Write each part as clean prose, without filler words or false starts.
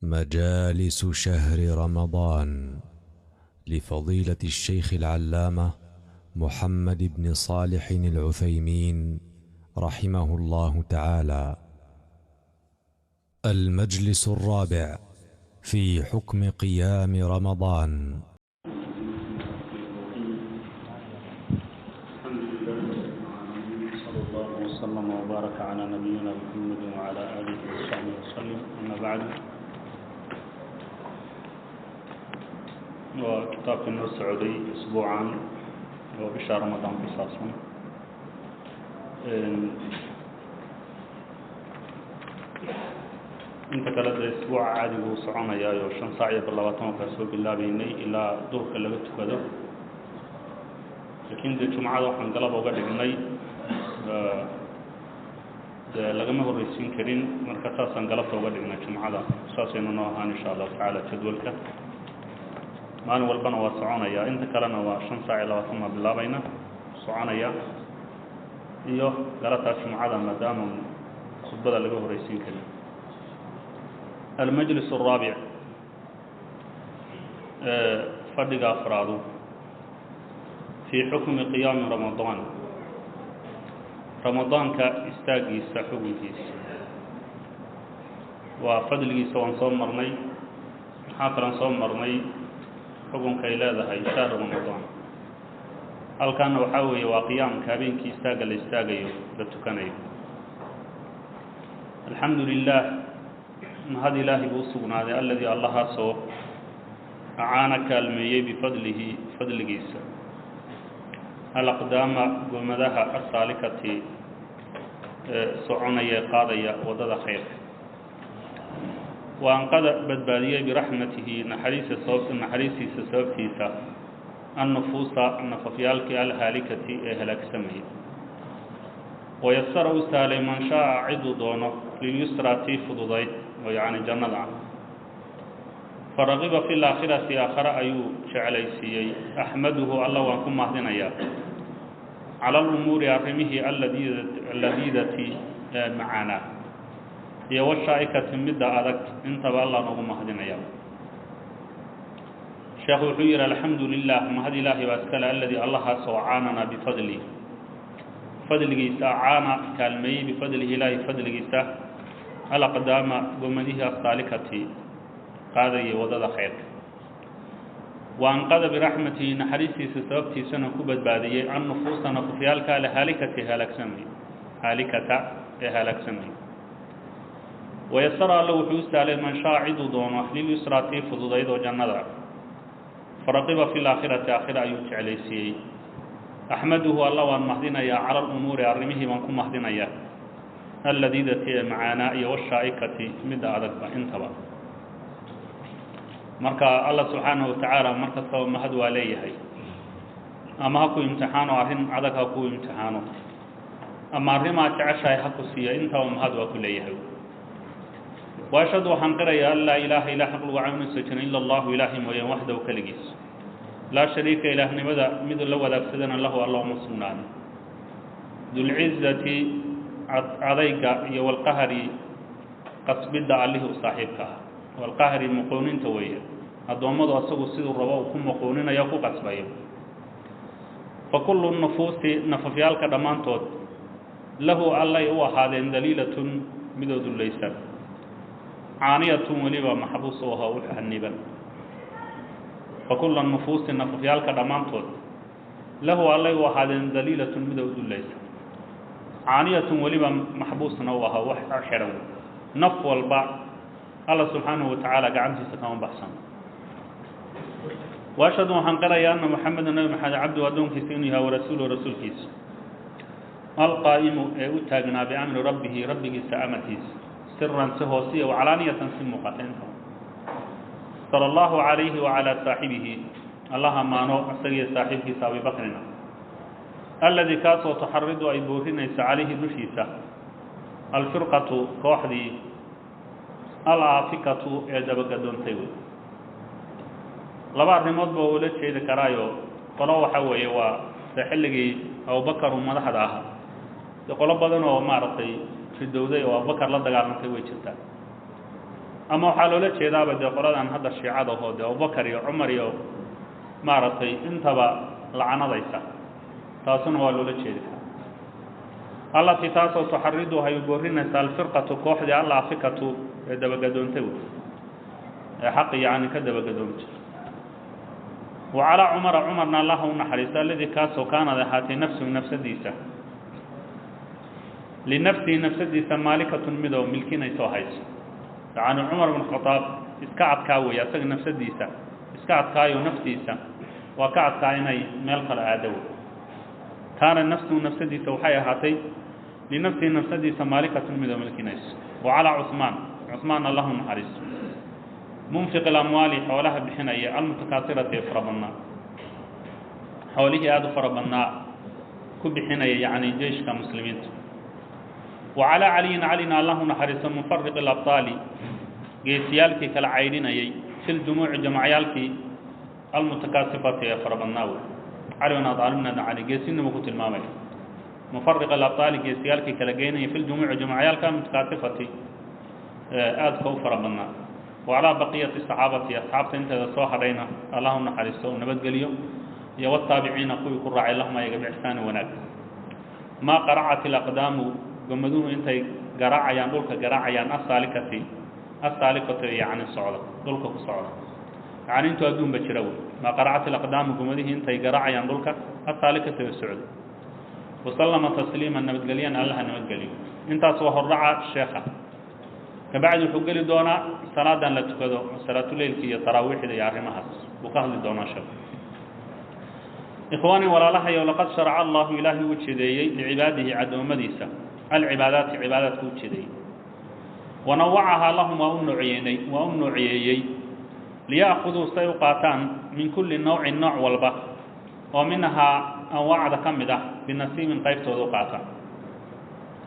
مجالس شهر رمضان لفضيلة الشيخ العلامة محمد بن صالح العثيمين رحمه الله تعالى. المجلس الرابع في حكم قيام رمضان. الحمد لله رب العالمين، صلى الله وسلم وبارك على نبينا محمد وعلى آله وصحبه وسلم، أما بعد. وكتابka noo socday isbuucan oo bisha Ramadaan ku saabsan, inta kale dee isbuuca caadigu uu soconayaayo 5:20 kaa soo bilaabeynay ilaa duhurka laga tukado, laakiin dee jumcada waxaan galab uga dhignay, dee lagama horreysiin karin, marka saasaan galabta uga dhignay jumcada. Saasaynu noo ahaan insha allahu tacaala jadwalka maalin walbana waa soconaya, inta kalena waa 5:20 baa bilaabayna soconaya iyo galataa jumcada, maadaama khudbada laga horreysiin karin. Almajlis alraabic, fadhiga afraadu, fii xukmi qiyaami ramadaan, ramadaanka istaagiisa xukunkiisa. Waa fadligiisa waan soo marnay, maxaa kalan soo marnay xukunkay leedahay shahru ramadaan. Halkaana waxaa weeye waa qiyaamka habeenkii istaagga la istaagayo la tukanayo. Alxamdu lilah, mahad ilaahi buu u sugnaaday, aladii allahaasoo acaana kaalmeeyey bifadlihi fadligiisa alaqdaama gomadaha asaalikati ee soconaya ee qaadaya waddada khayrka, wa anqada badbaadiyey biraxmatihi naxariistiisa sababtiisa annufuusa nafafyaalkii alhaalikati ee halaagsamayay, wayasara u sahlay man shaaa ciduu doono lilyusraa tii fududayd oo yacni jannada ah. Faragiba fi laakhirati, aakhare ayuu jeclaysiiyey. Axmaduhu, alla waan ku mahdinayaa, cala alumuuri arrimihii alladiidati ee macaanaa iyo washaa'ikati midda adag, intaba allaan ugu mahdinayaa. Sheekhu wuxuu yidhi: alxamdu lilah, mahad ilaahi baa iskale, aladii allahaasoo caananaa bifadlihi fadligiisa, caana kaalmeeyey, bifadlihi ilaahi fadligiisa, alaqdaama gomadihii asaalikati qaadayay waddada khayrka, wa anqada biraxmatihi naxariistiisa sababtiisana ku badbaadiyey annufuusa nafufyaalka alhaalikati halaagsamay, haalikata ee halaagsamay, wayasara alla wuxuu u sahlay man shaa ciduu doono lilyusraa tii fududayd oo jannada. Faraqiba fi laakhirati, aakhira ayuu jeclaysiiyey. Axmaduhu, alla waan mahdinayaa, cala alumuuri arrimihii baan ku mahdinayaa, alladiidati ee macaanaa iyo washaa'ikati midda adagba intaba. Marka alla subxaanahu watacaala mar kastaba mahad waa leeyahay, ama ha ku imtixaano arrin adag ha ku imtixaano, ama arrimaa jeceshahay ha ku siiya, intaba mahad waa ku leeyahay. Waashhadu, waxaan qirayaa, an laa ilaaha, ilah xaq lagu caabudiso jirin, ila allahu ilaahay mooyaan, waxdahu keligiis, laa shariika, ilaahnimada mid la wadaagsadana lahu alla uma sugnaanin, dulcizati adayga iyo walqahri qasbidda allihii u saaxiibka ah. Walqahri muquuninta weeye, addoommadu asagu siduu rabo uu ku muquuninayo ku qasbayo. Fa kullu nufuusi nafafyaalka dhammaantood lahu allay u ahaadeen daliilatun midoo dullaysan, caaniyatun weliba maxbuus u ahaa u xaniban. Fa kulla nufuusi nafafyaalka dhammaantood lahu allay u ahaadeen daliilatun midoo u dullaysan, caaniyatun weliba maxbuusna u ahaa wax xidhan. Naf walba alla subxaanahu watacaala gacantiisa kama baxsan. Waashhadu, waxaan qirayaa, anna muxameda, nabi maxamed, cabdu addoonkiisa inuu yahay, warasuuluhu rasuulkiisa, alqaa'imu ee u taagnaa, biamri rabbihi rabbigiisa amarkiisa, siran si hoosiya, wacalaaniyatan si muuqata intaba. Sala allahu calayhi wacalaa saaxibihi, allah amaano isagiyo saaxiibkiisa abibakrina, alladii kaasoo tuxaridu ay boorinayso calayhi dushiisa alfirqatu kooxdii alaafikatu ee dabagadoontay. Wey laba arrimoodba ula jeedi karaayo. Qolo waxa weeye waa de xilligii abubakar uu madaxda ahaa, dee qolo badan oo maaragtay ridowday oo abubakar la dagaalantay way jirtaa. Ama waxaa loola jeedaaba dee qoladan hadda shiicada ahoo dee Abubakar iyo Cumar iyo maaragtay intaba lacanadaysa, taasuna waa loola jeedi karaa. Allatii taasoo tuxaridu hay boorinaysa alfirqatu kooxdii alaafikatu ee dabagadoontay wey, ee xaqi yacni ka dabagadoontay. Wa calaa Cumara, Cumarna Allaha u naxariisto, alladii kaasoo kaanad ahaatay nafsuhu nafsadiisa, linafsihi nafsadiisa maalikatun midoo milkinaysoo hayso. Yacni Cumar bn Khadaab iska adkaa weeye, asaga nafsadiisa iska adkaayo, naftiisa waa ka adkaa inay meel kale aado wey. Kaana nafsuhu nafsadiisa waxay ahaatay linafsihi nafsadiisa maalikatun midoo milkinayso. Wa calaa Cuثmaan, Cuثmaan Allahu naxariisto, munfiq alamwaali xoolaha bixinaya, almutakaasirati ee fara badnaa, xoolihii aada u fara badnaa ku bixinaya yacni jeyshka muslimiinta. Wa calaa Caliyin, Calina Allahu naxariisto, mufariqi alabtaali geesiyaalkii kala caydhinayay, fi ljumuuci jamacyaalkii, almutakaasifati ee fara badnaa wey. Cali bin Aalibna Cali geesinimuu ku tilmaamaya, mufariq alabtaali geesiyaalkii kala geynaya, fi ljumuuci jamacyaalka, almutakaasifati aadka u fara badnaa. Wa calaa baqiyati saxaabati, asxaabta inteeda soo hadhayna Allahu naxariisto oo nabadgeliyo, iyo wataabiciina kuwii ku raacay, lahum ayaga bixsaani wanaag. Maa qaracat ilaqdaamu gomaduhu intay garaacayaan dhulka garaacayaan, asaalikati asaalikatu yacni socda dhulka ku socda, yacni intuu adduunba jira wey. Maa qaracat ilaqdaamu gomadihii intay garaacayaan dhulka, asaalikati ee socda. Wasallama tasliiman, nabadgelyana Allaha nabadgeliyo. Intaas waa hordhaca sheekha. Kabacdi wuxuu geli doonaa salaadan la tukado, salaatuleylki iyo taraawiixda iyo arrimahaas buu ka hadli doonaa sheekhu. Ikhwaanii walaalahayow, laqad sharaca Allahu ilaahay uu jideeyey licibaadihi addoommadiisa alcibaadaati cibaadaadka u jideeyey, wanawacahaa lahum waa u noocyeynay, waa u noocyeeyey, liya'khuduu say u qaataan min kulli nawcin nooc walba oo minhaa anwaacda ka mid ah binasiibin qaybtooda u qaataan.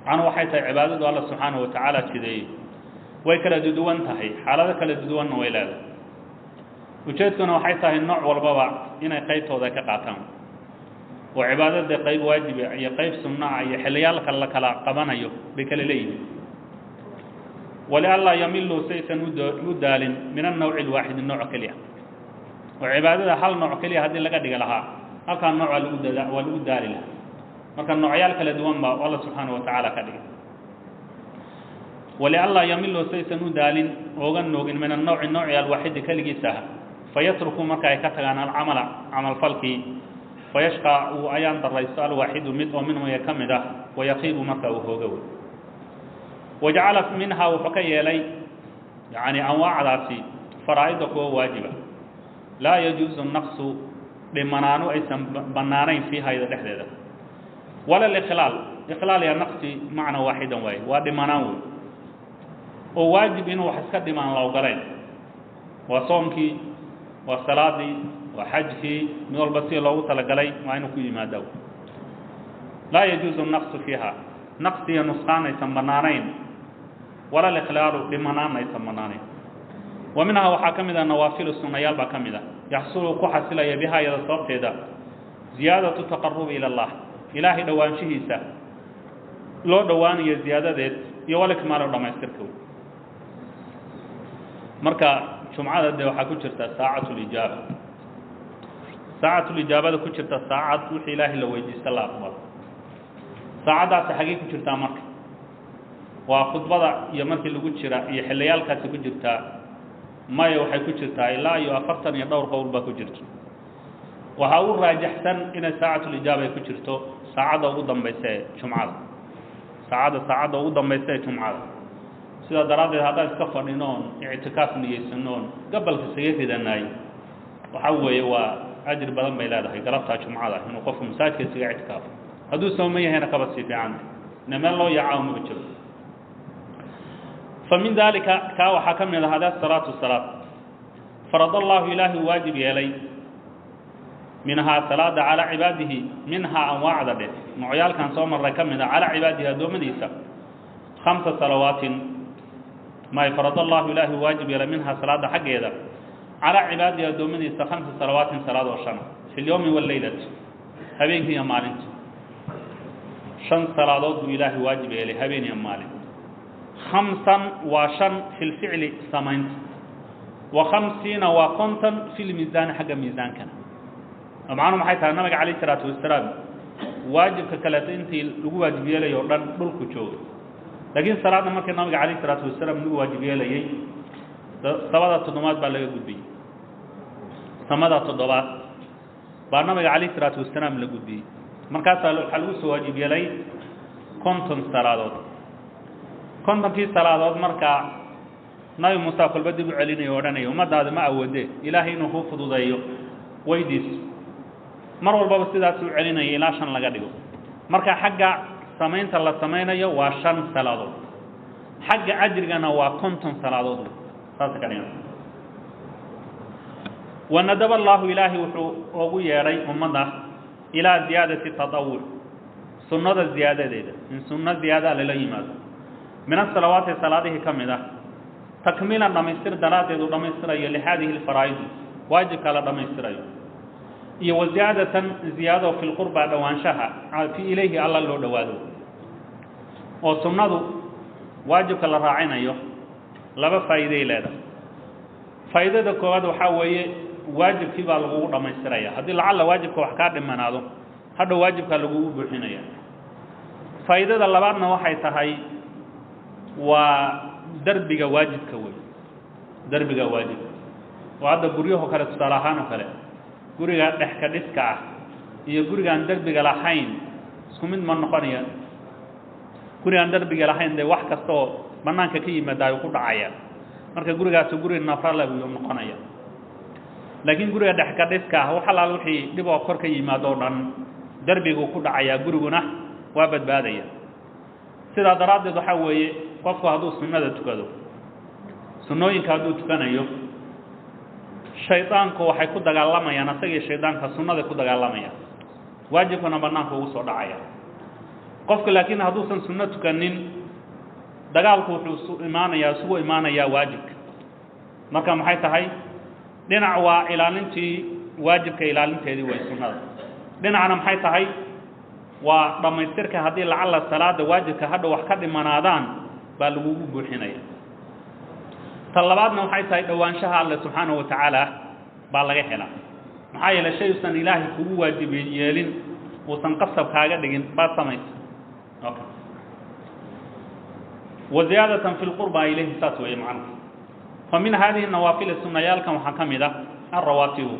Macnuu waxay tahay cibaadadu Alla subxaanahu watacaala jideeyey way kala duduwan tahay, xaalado kala duduwanna way leedahay. Ujeedkuna waxay tahay nooc walbaba inay qaybtooda ka qaataan, oo cibaadada qayb waajiba iyo qayb sunno ah iyo xilliyaalka la kala qabanayo bay kala leeyihiin. Walianlaa yamiluu saysan u daalin min annawci alwaaxidi nooc keliya, oo cibaadada hal nooc keliya haddii laga dhigi lahaa halkaa nooc waa lagu daali lahaa. Marka noocyaal kala duwan baa Alla subxaanahu watacaala ka dhigay. Walianlaa yamiluu saysan u daalin ooga noogin min annawci nooci alwaaxidi keligiisa ah, fayatrukuu marka ay ka tagaan alcamala camalfalkii, fayashqaa uu ayaan daraysto alwaaxidu mid oo minhum ka mid ah, wayaqiibu marka uu hooga wey. Wajacala minhaa wuxuu ka yeelay yacni anwaacdaasi faraa'ida kuwa waajiba, laa yajuusu naqsu dhimanaanu aysan bannaanayn fiiha iyada dhexdeeda, wala alikhlaal. Ikhlaal ya naqsi macna waaxidan waaye, waa dhimanaan wey, oo waajib inuu wax iska dhimaan la ogolayn. Waa soomkii, waa salaadii, waa xajkii, mid walba sidii loogu talagalay waa inuu ku yimaada. Laa yajuusu naqsu fiiha naqsiya nusqaan aysan bannaanayn, wala alikhlaalu dhimanaan aysan bannaanayn. Wa minhaa waxaa ka mid ah nawaafilu sunnayaal baa ka mid ah, yaxsulu ku xasilaya bihaa iyada sababteeda ziyaadatu taqarubi ila Allah, ilaahay dhowaanshihiisa loo dhowaanayo ziyaadadeed, iyo walikmaalo dhamaystirka wey. Marka jumcada dee waxaa ku jirta saacatulijaaba, saacatulijaabada ku jirta, saacad wixii ilaahay la weydiista la aqbalo. Saacaddaasi xaggey ku jirtaa? Marka waa khudbada iyo markii lagu jira iyo xilliyaalkaasi ku jirtaa? Maya, waxay ku jirtaa ilaa iyo 40 iyo dhowr qowl baa ku jirta. Waxaa u raajaxsan inay saacatulijaaba ay ku jirto saacadda ugu dambaysa ee jumcada, saacadda ugu dambaysa ee jumcada. Sidaa daraaddeed haddaan iska fadhino oon ictikaaf niyeysano oon gabalka isaga ridanaayo, waxaa weeye waa ajri badan bay leedahay galabtaa jumcada inuu qofku masaajidka isaga ictikaafo. Hadduu sooman yahayna kaba sii fiicanta, ina meel loo yaacaa maba jiro. Fa min daalika kaa waxaa ka mid ah hada salaatu, salaad farad Allahu ilaahi waajib yeelay minhaa salaada calaa cibaadihi, minhaa anwaacda dheh noocyaalkan soo marray ka mid a, calaa cibaadihi addoommadiisa khamsa salawaatin. May farad Allahu ilaahi waajib yeelay minhaa salaada xaggeeda calaa cibaadihi addoommadiisa khamsa salawaatin, salaad oo shana, fi lyowmi walleylati, habeenkii iyo maalinta. Shan salaadood buu ilaahay waajib yeelay habeen iyo maalin. Khamsan waa shan fi lficli samaynta, wa khamsiina waa 50 fi lmiisaani xagga miisaankana. Macnuhu maxay tahay? Nabiga calayh isalaatu wasalaam waajibka kaleeto intii lagu waajib yeelayo o dhan dhulku joogay, laakiin salaadda markii nabiga calayh isalaatu wasalaam lagu waajib yeelayey samada toddobaad baa laga gudbiyey. Samada toddobaad baa nabiga calayh isalaatu wasalaam la gudbiyey. Markaasaa waxaa lagu soo waajib yeelay 50 salaadood. 50kii salaadood markaa Nabi Muuse kolba dib u celinayo o odhanaya, ummaddaada ma awoodee, Ilaahay inuu kuu fududeeyo weydiis. Mar walbaba sidaas u celinaya ilaa shan laga dhigo. Marka xagga samaynta la samaynayo waa shan salaadood, xagga ajrigana waa 50 salaadood, saasa ka dhigan. Wanadaba Allahu, Ilaahay wuxuu ugu yeedhay ummadda ilaa ziyaadati tatawuc, sunnada ziyaadadeeda, in sunno ziyaada lala yimaado min asalawaati, salaadihii ka mid ah, takmiilan dhamaystir daraaddeed uu dhammaystirayo lihadihi alfaraa'idi, waajibka la dhammaystirayo, iyo wa ziyaadatan ziyaado fi lqurba, dhowaanshaha fi ilayhi Alla loo dhowaado. Oo sunnadu waajibka la raacinayo laba faa'iiday leedahay. Faa'iidada koowaad waxaa weeye waajibkii baa lagugu dhammaystiraya. Haddii lacalla waajibka wax kaa dhimanaado, hadhow waajibkaa lagugu buuxinaya. Faa'iidada labaadna waxay tahay waa derbiga waajibka wey, derbiga waajibka. Oo hadda guryahoo kale, tusaale ahaan oo kale, guriga dhexka dhiska ah iyo gurigaan derbiga lahayn isku mid ma noqonaya. Gurigaan derbiga lahayn dee wax kasta oo banaanka ka yimaada ay ku dhacaya, marka gurigaasi guri nafrale buu noqonaya. Laakiin guriga dhexka dhiska ah, wax alaal wixii dhib oo kor ka yimaado o dhan derbiguu ku dhacayaa, guriguna waa badbaadaya. Sidaa daraaddeed waxaa weeye qofku hadduu sunnada tukado, sunnooyinka hadduu tukanayo, shaydaanku waxay ku dagaalamayaan, asagii shaydaanka sunnaday ku dagaalamayaan, waajibkana banaanka ugu soo dhacaya qofku. Laakiin hadduusan sunno tukanin, dagaalku wuxuu imaanayaa, isugu imaanayaa waajibka. Marka maxay tahay? Dhinac waa ilaalintii waajibka, ilaalinteedii way sunnada. Dhinacna maxay tahay? Waa dhammaystirka. Haddii lacalla salaada waajibka hadhow wax ka dhimanaadaan baa lagugu buuxinaya. Ta labaadna waxay tahay dhowaanshaha Alle subxaanahu wa tacaala baa laga helaa. Maxaa yeelay shay usan Ilaahay kugu waajib yeelin, uusan qasab kaaga dhigin baad samaysa. Okay, wa ziyaadatan fi lqurba ilayhi, saas weeye macnuhu. Fa min hadihi nawaafili, sunayaalkan waxaa ka mid ah alrawaatibu,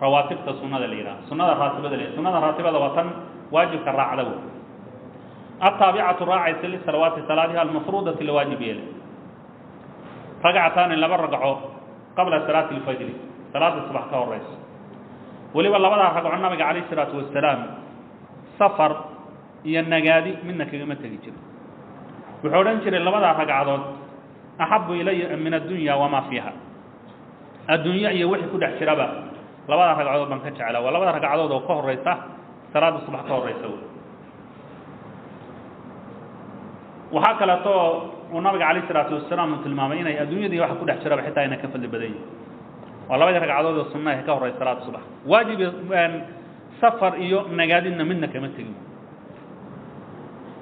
rawaatibta sunnada la yidhaha, sunnada raatibada la yidhaha. Sunnada raatibada waa tan waajibka raacda wey, altaabicatu raacaysa lisalawaati, salaadiha almafruudati la waajib yeelay. Ragcataani, laba ragco, qabla salaati alfajri, salaada subax ka horeyso. Weliba labadaa ragco nabiga calayh isalaatu wasalaam safar iyo nagaadi midna kagama tegi jiro. Wuxuu odhan jiray labadaa ragcadood axabu ilaya min addunya wamaa fiiha, adduunyo iyo wixii ku dhex jiraba labada ragcadood baan ka jeclaa. Waa labada ragcadood oo ka horeysa salaada subax ka horeysa wey. Waxaa kaleeto uu nabiga calayh isalaatu wasalaam uu tilmaamay inay adduunyadii waxa ku dhex jiraba xitaa ayna ka fadli badan yihin. Waa labadii ragcadood oo sunna ee ka horeysa salaada subax. Waajib safar iyo nagaadidna midna kama tegin.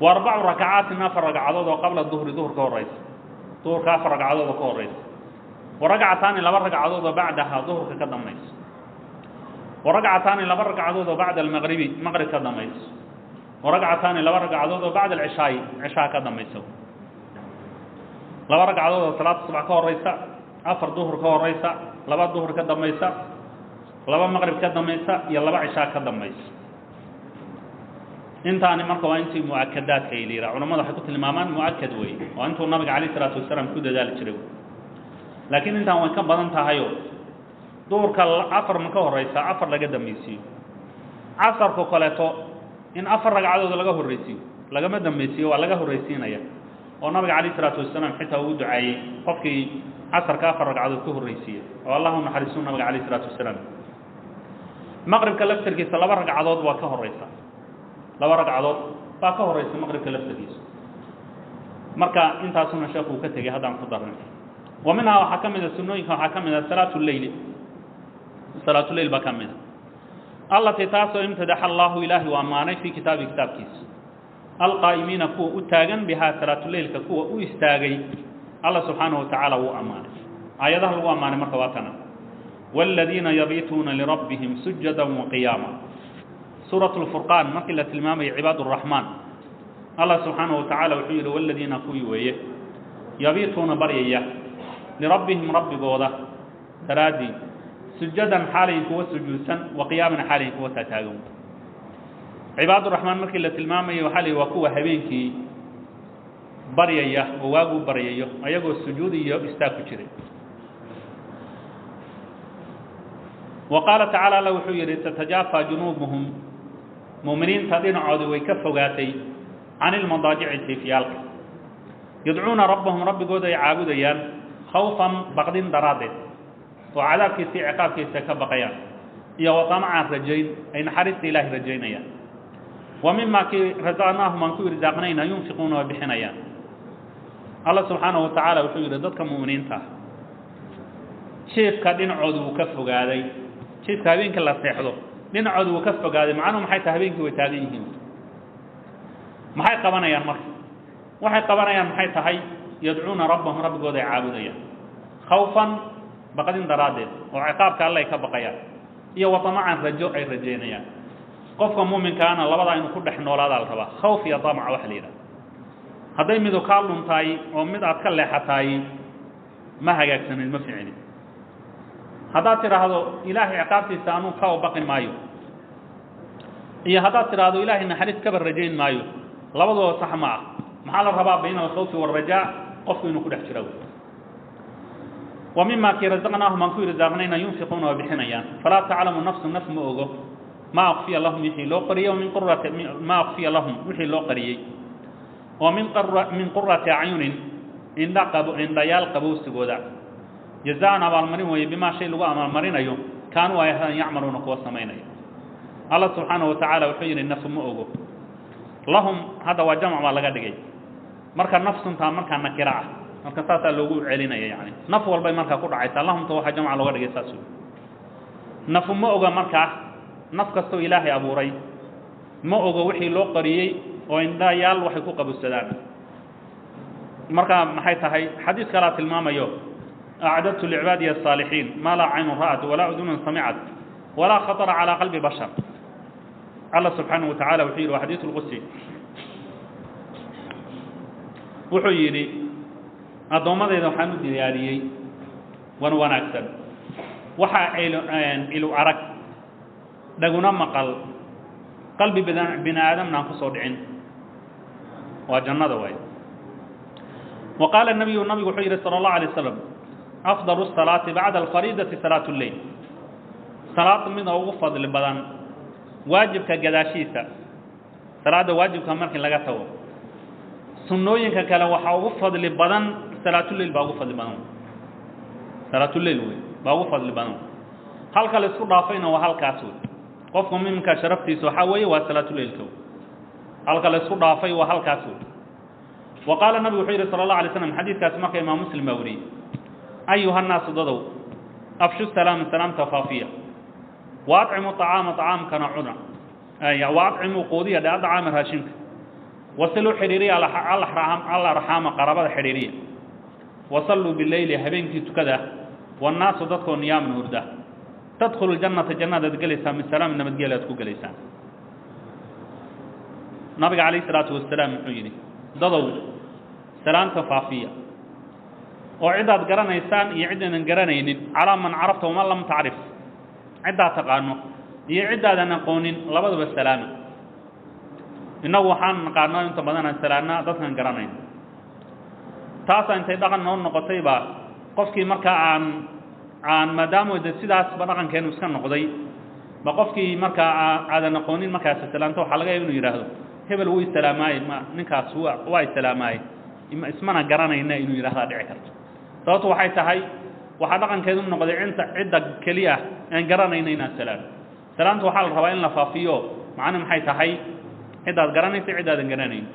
Wa arbacu rakacaatin, afar ragcadood oo qabla duhri, duhur ka horeysa, duhurka afar ragcadood oo ka horeysa. Wa ragcataani, laba ragcadood oo bacdaha, duhurka ka dambayso. Wa ragcataani, laba ragcadood oo bacda almaqribi, maqrib ka dambayso. Wa ragcataani, laba ragcadood oo bacda alcishaa'i, cishaa ka dambayso. Laba ragcadood oo salaada subax ka horeysa, afar duhur ka horeysa, laba duhur ka dambaysa, laba maqrib ka dambaysa iyo laba cishaa ka dambaysa. Intaani marka waa intii mu'akadaadka ay la yidhaha. Culamada waxay ku tilmaamaan mu'akad weeye, waa intuu nabiga calayh isalaatu wasalaam ku dadaali jiray. Laakiin intaan way ka badan tahayo, duhurka afar ma ka horeysa, afar laga dambaysiiyo. Casarka kaleeto in afar ragcadood laga horreysiiyo, lagama dambaysiiyo, waa laga horreysiinaya, oo nabiga calayh isalaatu wasalaam xitaa ugu duceeyey qofkii casarka afar ragcadood ka horreysiiya, oo Allahu naxariisu nabiga calayh isalaatu wasalaam. Maqribka laftarkiisa laba ragcadood waa ka horeysa, laba ragcadood baa ka horeysa maqribka laftarkiisa. Marka intaasuna sheekhu uu ka tegey haddaan ku darnay. Wa minhaa, waxaa ka mid a sunnooyinka, waxaa ka mid a salaatu leyli, salaatuleyl baa ka mid a, allatii taasoo imtadaxa Allahu, Ilaahi u ammaanay, fii kitaabi, kitaabkiisa. Alqaa'imiina, kuwa u taagan, bihaa, salaatuleylka kuwa u istaagay, Allah subxaanahu watacaala wuu ammaanay. Aayadaha lagu ammaanay marka waa tana: waaladiina yabiituuna lirabbihim sujadan waqiyaama. Suurat lfurqaan markii la tilmaamayay cibaad uraxmaan, Allah subxaanahu watacaala wuxuu yidhi: waladiina, kuwii weeye, yabiituuna, baryaya, lirabbihim, rabbigooda daraaddii, sujadan, xaalayin kuwa sujuudsan, wa qiyaaman, xaalayin kuwa taataagan. Cibaaduraxmaan markii la tilmaamayay waxaa la yidhi waa kuwa habeenkii baryaya oo waaguu baryayo ayagoo sujuud iyo istaag ku jiray. Wa qaala tacaala, Alla wuxuu yidhi: tatajaafaa junuubuhum, mu'miniinta dhinacoodii way ka fogaatay, can ilmadaajici, jiifyaalka, yadcuuna rabbahum, rabbigooda ay caabudayaan, khawfan, baqdin daraaddeed oo cadaabkiisa iyo ciqaabkiisa ka baqayaan, iyo wa damacan, rajayn ay naxariista Ilaahay rajaynayaan, wa mimaa kii rasaqnaahum, aan ku irsaaqnayna, yunfiquuna, waa bixinayaan. Allah subxaanahu wa tacaala wuxuu yidhi dadka mu'miniinta ah jiifka dhinacooda wuu ka fogaaday. Jiifka habeenkii la seexdo dhinacooda wuu ka fogaaday. Macnuhu maxay tahay? Habeenkii way taagan yihiin. Maxay qabanayaan marka? Waxay qabanayaan maxay tahay? Yadcuuna rabbahum, rabbigooda ay caabudayaan, khawfan, baqdin daraaddeed oo ciqaabka alle ay ka baqayaan, iyo wa damacan, rajo ay rajaynayaan. Qofka muuminkaana labadaa inuu ku dhex noolaadaa la rabaa, khawf iyo damac waxa la yidhaha. Hadday midu kaa luntaay oo mid aad ka leexataay, ma hagaagsanin, ma ficinin. Haddaad tidhaahdo Ilaahay ciqaabtiisa anuu ka baqi maayo, iyo haddaad tidhaahdo Ilaahay naxariis kaba rajayn maayo, labadooda sax ma ah. Maxaa la rabaa? Bayna alkhawfi waalrajaa qofku inuu ku dhex jira. Wa mima kii rasaqnaahum, aan ku irsaaqnayna, yunfiquuna, waa bixinayaan. Falaa taclamu nafsu, naf ma ogo, maa ukfiya lahum, wixii loo qariyey, min qurati, maa ukfiya lahum, wixii loo qariyey oo min qurati acyunin, indha qabo, indhayaal qabowsigooda. Jazaan, abaalmarin weeye, bimaa shay lagu abaalmarinayo, kaanuu ay ahaan, yacmaluuna, kuwa samaynaya. Allah subxaanahu watacaala wuxuu yidhi nafu ma ogo. Lahum hadda waa jamc baa laga dhigay. Marka nafsuntaa markaa nakira ah, marka saasaa loogu celinaya, yani naf walbay markaa ku dhacaysaa. Lahumta waxaa jamca looga dhigay saas wey. Nafu ma oga markaa, naf kastoo Ilaahay abuuray ma ogo wixii loo qariyey oo indhayaal waxay ku qabowsadaan. Marka maxay tahay? Xadiis kalaa tilmaamayo: acdadtu licibaadiya asaalixiin maa laa caynun ra'at walaa udunun samicat walaa khatara calaa qalbi bashar. Allah subxaanahu watacaala wuxuu yidhi, waa xadiisu lqudsi, wuxuu yidhi: addoommadayda waxaan u diyaariyey wan wanaagsan, waxaa ilu arag, dhaguna maqal, qalbi bini aadamna aan ku soo dhicin. Waa jannada waay. Wa qaala nabiyu, nabigu wuxuu yidhi sala allahu alay wasalam: afdalu salaati bacda alfariidati salaatu lleyl. Salaad mida ugu fadli badan waajibka gadaashiisa, salaadda waajibka markii laga tago, sunnooyinka kale waxaa ugu fadli badan salaatuleyl baa ugu fadli badan. Salaatuleyl wey baa ugu fadli badan. Halka la isku dhaafayna waa halkaas wey. Qofka muminka sharaftiisa waxaa weeye waa salaatuleylka wey. Halka la isku dhaafay waa halkaas wey. Wa qaala, nabigu wuxuu yidhi sala allahu alay slam, xadiidkaasi marka Imaam Muslim baa wariyey: ayuha nnaasu, dadow, afshu salaama, salaamta faafiya, wa acimuu طacaama, طacaamkana cuna, wa acimuu, quudiya dhe, adacaama, raashinka, wasiluu, xidhiiriya, alarxaama, qarabada xidhiiriya, wasalluu bileyli, habeenkii tukada, wannaasu, dadkoo, niyaamun, hurda, tadkhulu ljannata, jannadaad gelaysaan, bisalaam, nabadgelya aad ku gelaysaan. Nabiga calayh isalaatu wasalaam muxuu yidhi? Dadow, salaamta faafiya oo cidaad garanaysaan iyo ciddaadan garanaynin, calaa man carafta waman lam tacrif, ciddaad taqaano iyo ciddaadan aqoonin labadaba salaama. Innagu waxaan naqaano inta badan aan salaannaa dadkan garanayn. Taasaa intay dhaqan noo noqotay baa qofkii markaa aan maadaama de sidaasba dhaqankeenu iska noqday ba, qofkii markaa aadan aqoonin markaas salaamto, waxaa laga yaaba inuu yidhaahdo: hebel wuu isalaamaaye, ma ninkaas waa isalaamaaye, ismana garanayna, inuu yidhahdaa dhici karto. Sababtu waxay tahay waxaa dhaqankeedu noqday inta cidda keliya aan garanayna inaan salaamo. Salaamta waxaa la rabaa in la faafiyo. Macna maxay tahay? Ciddaad garanaysa, ciddaadan garanayn,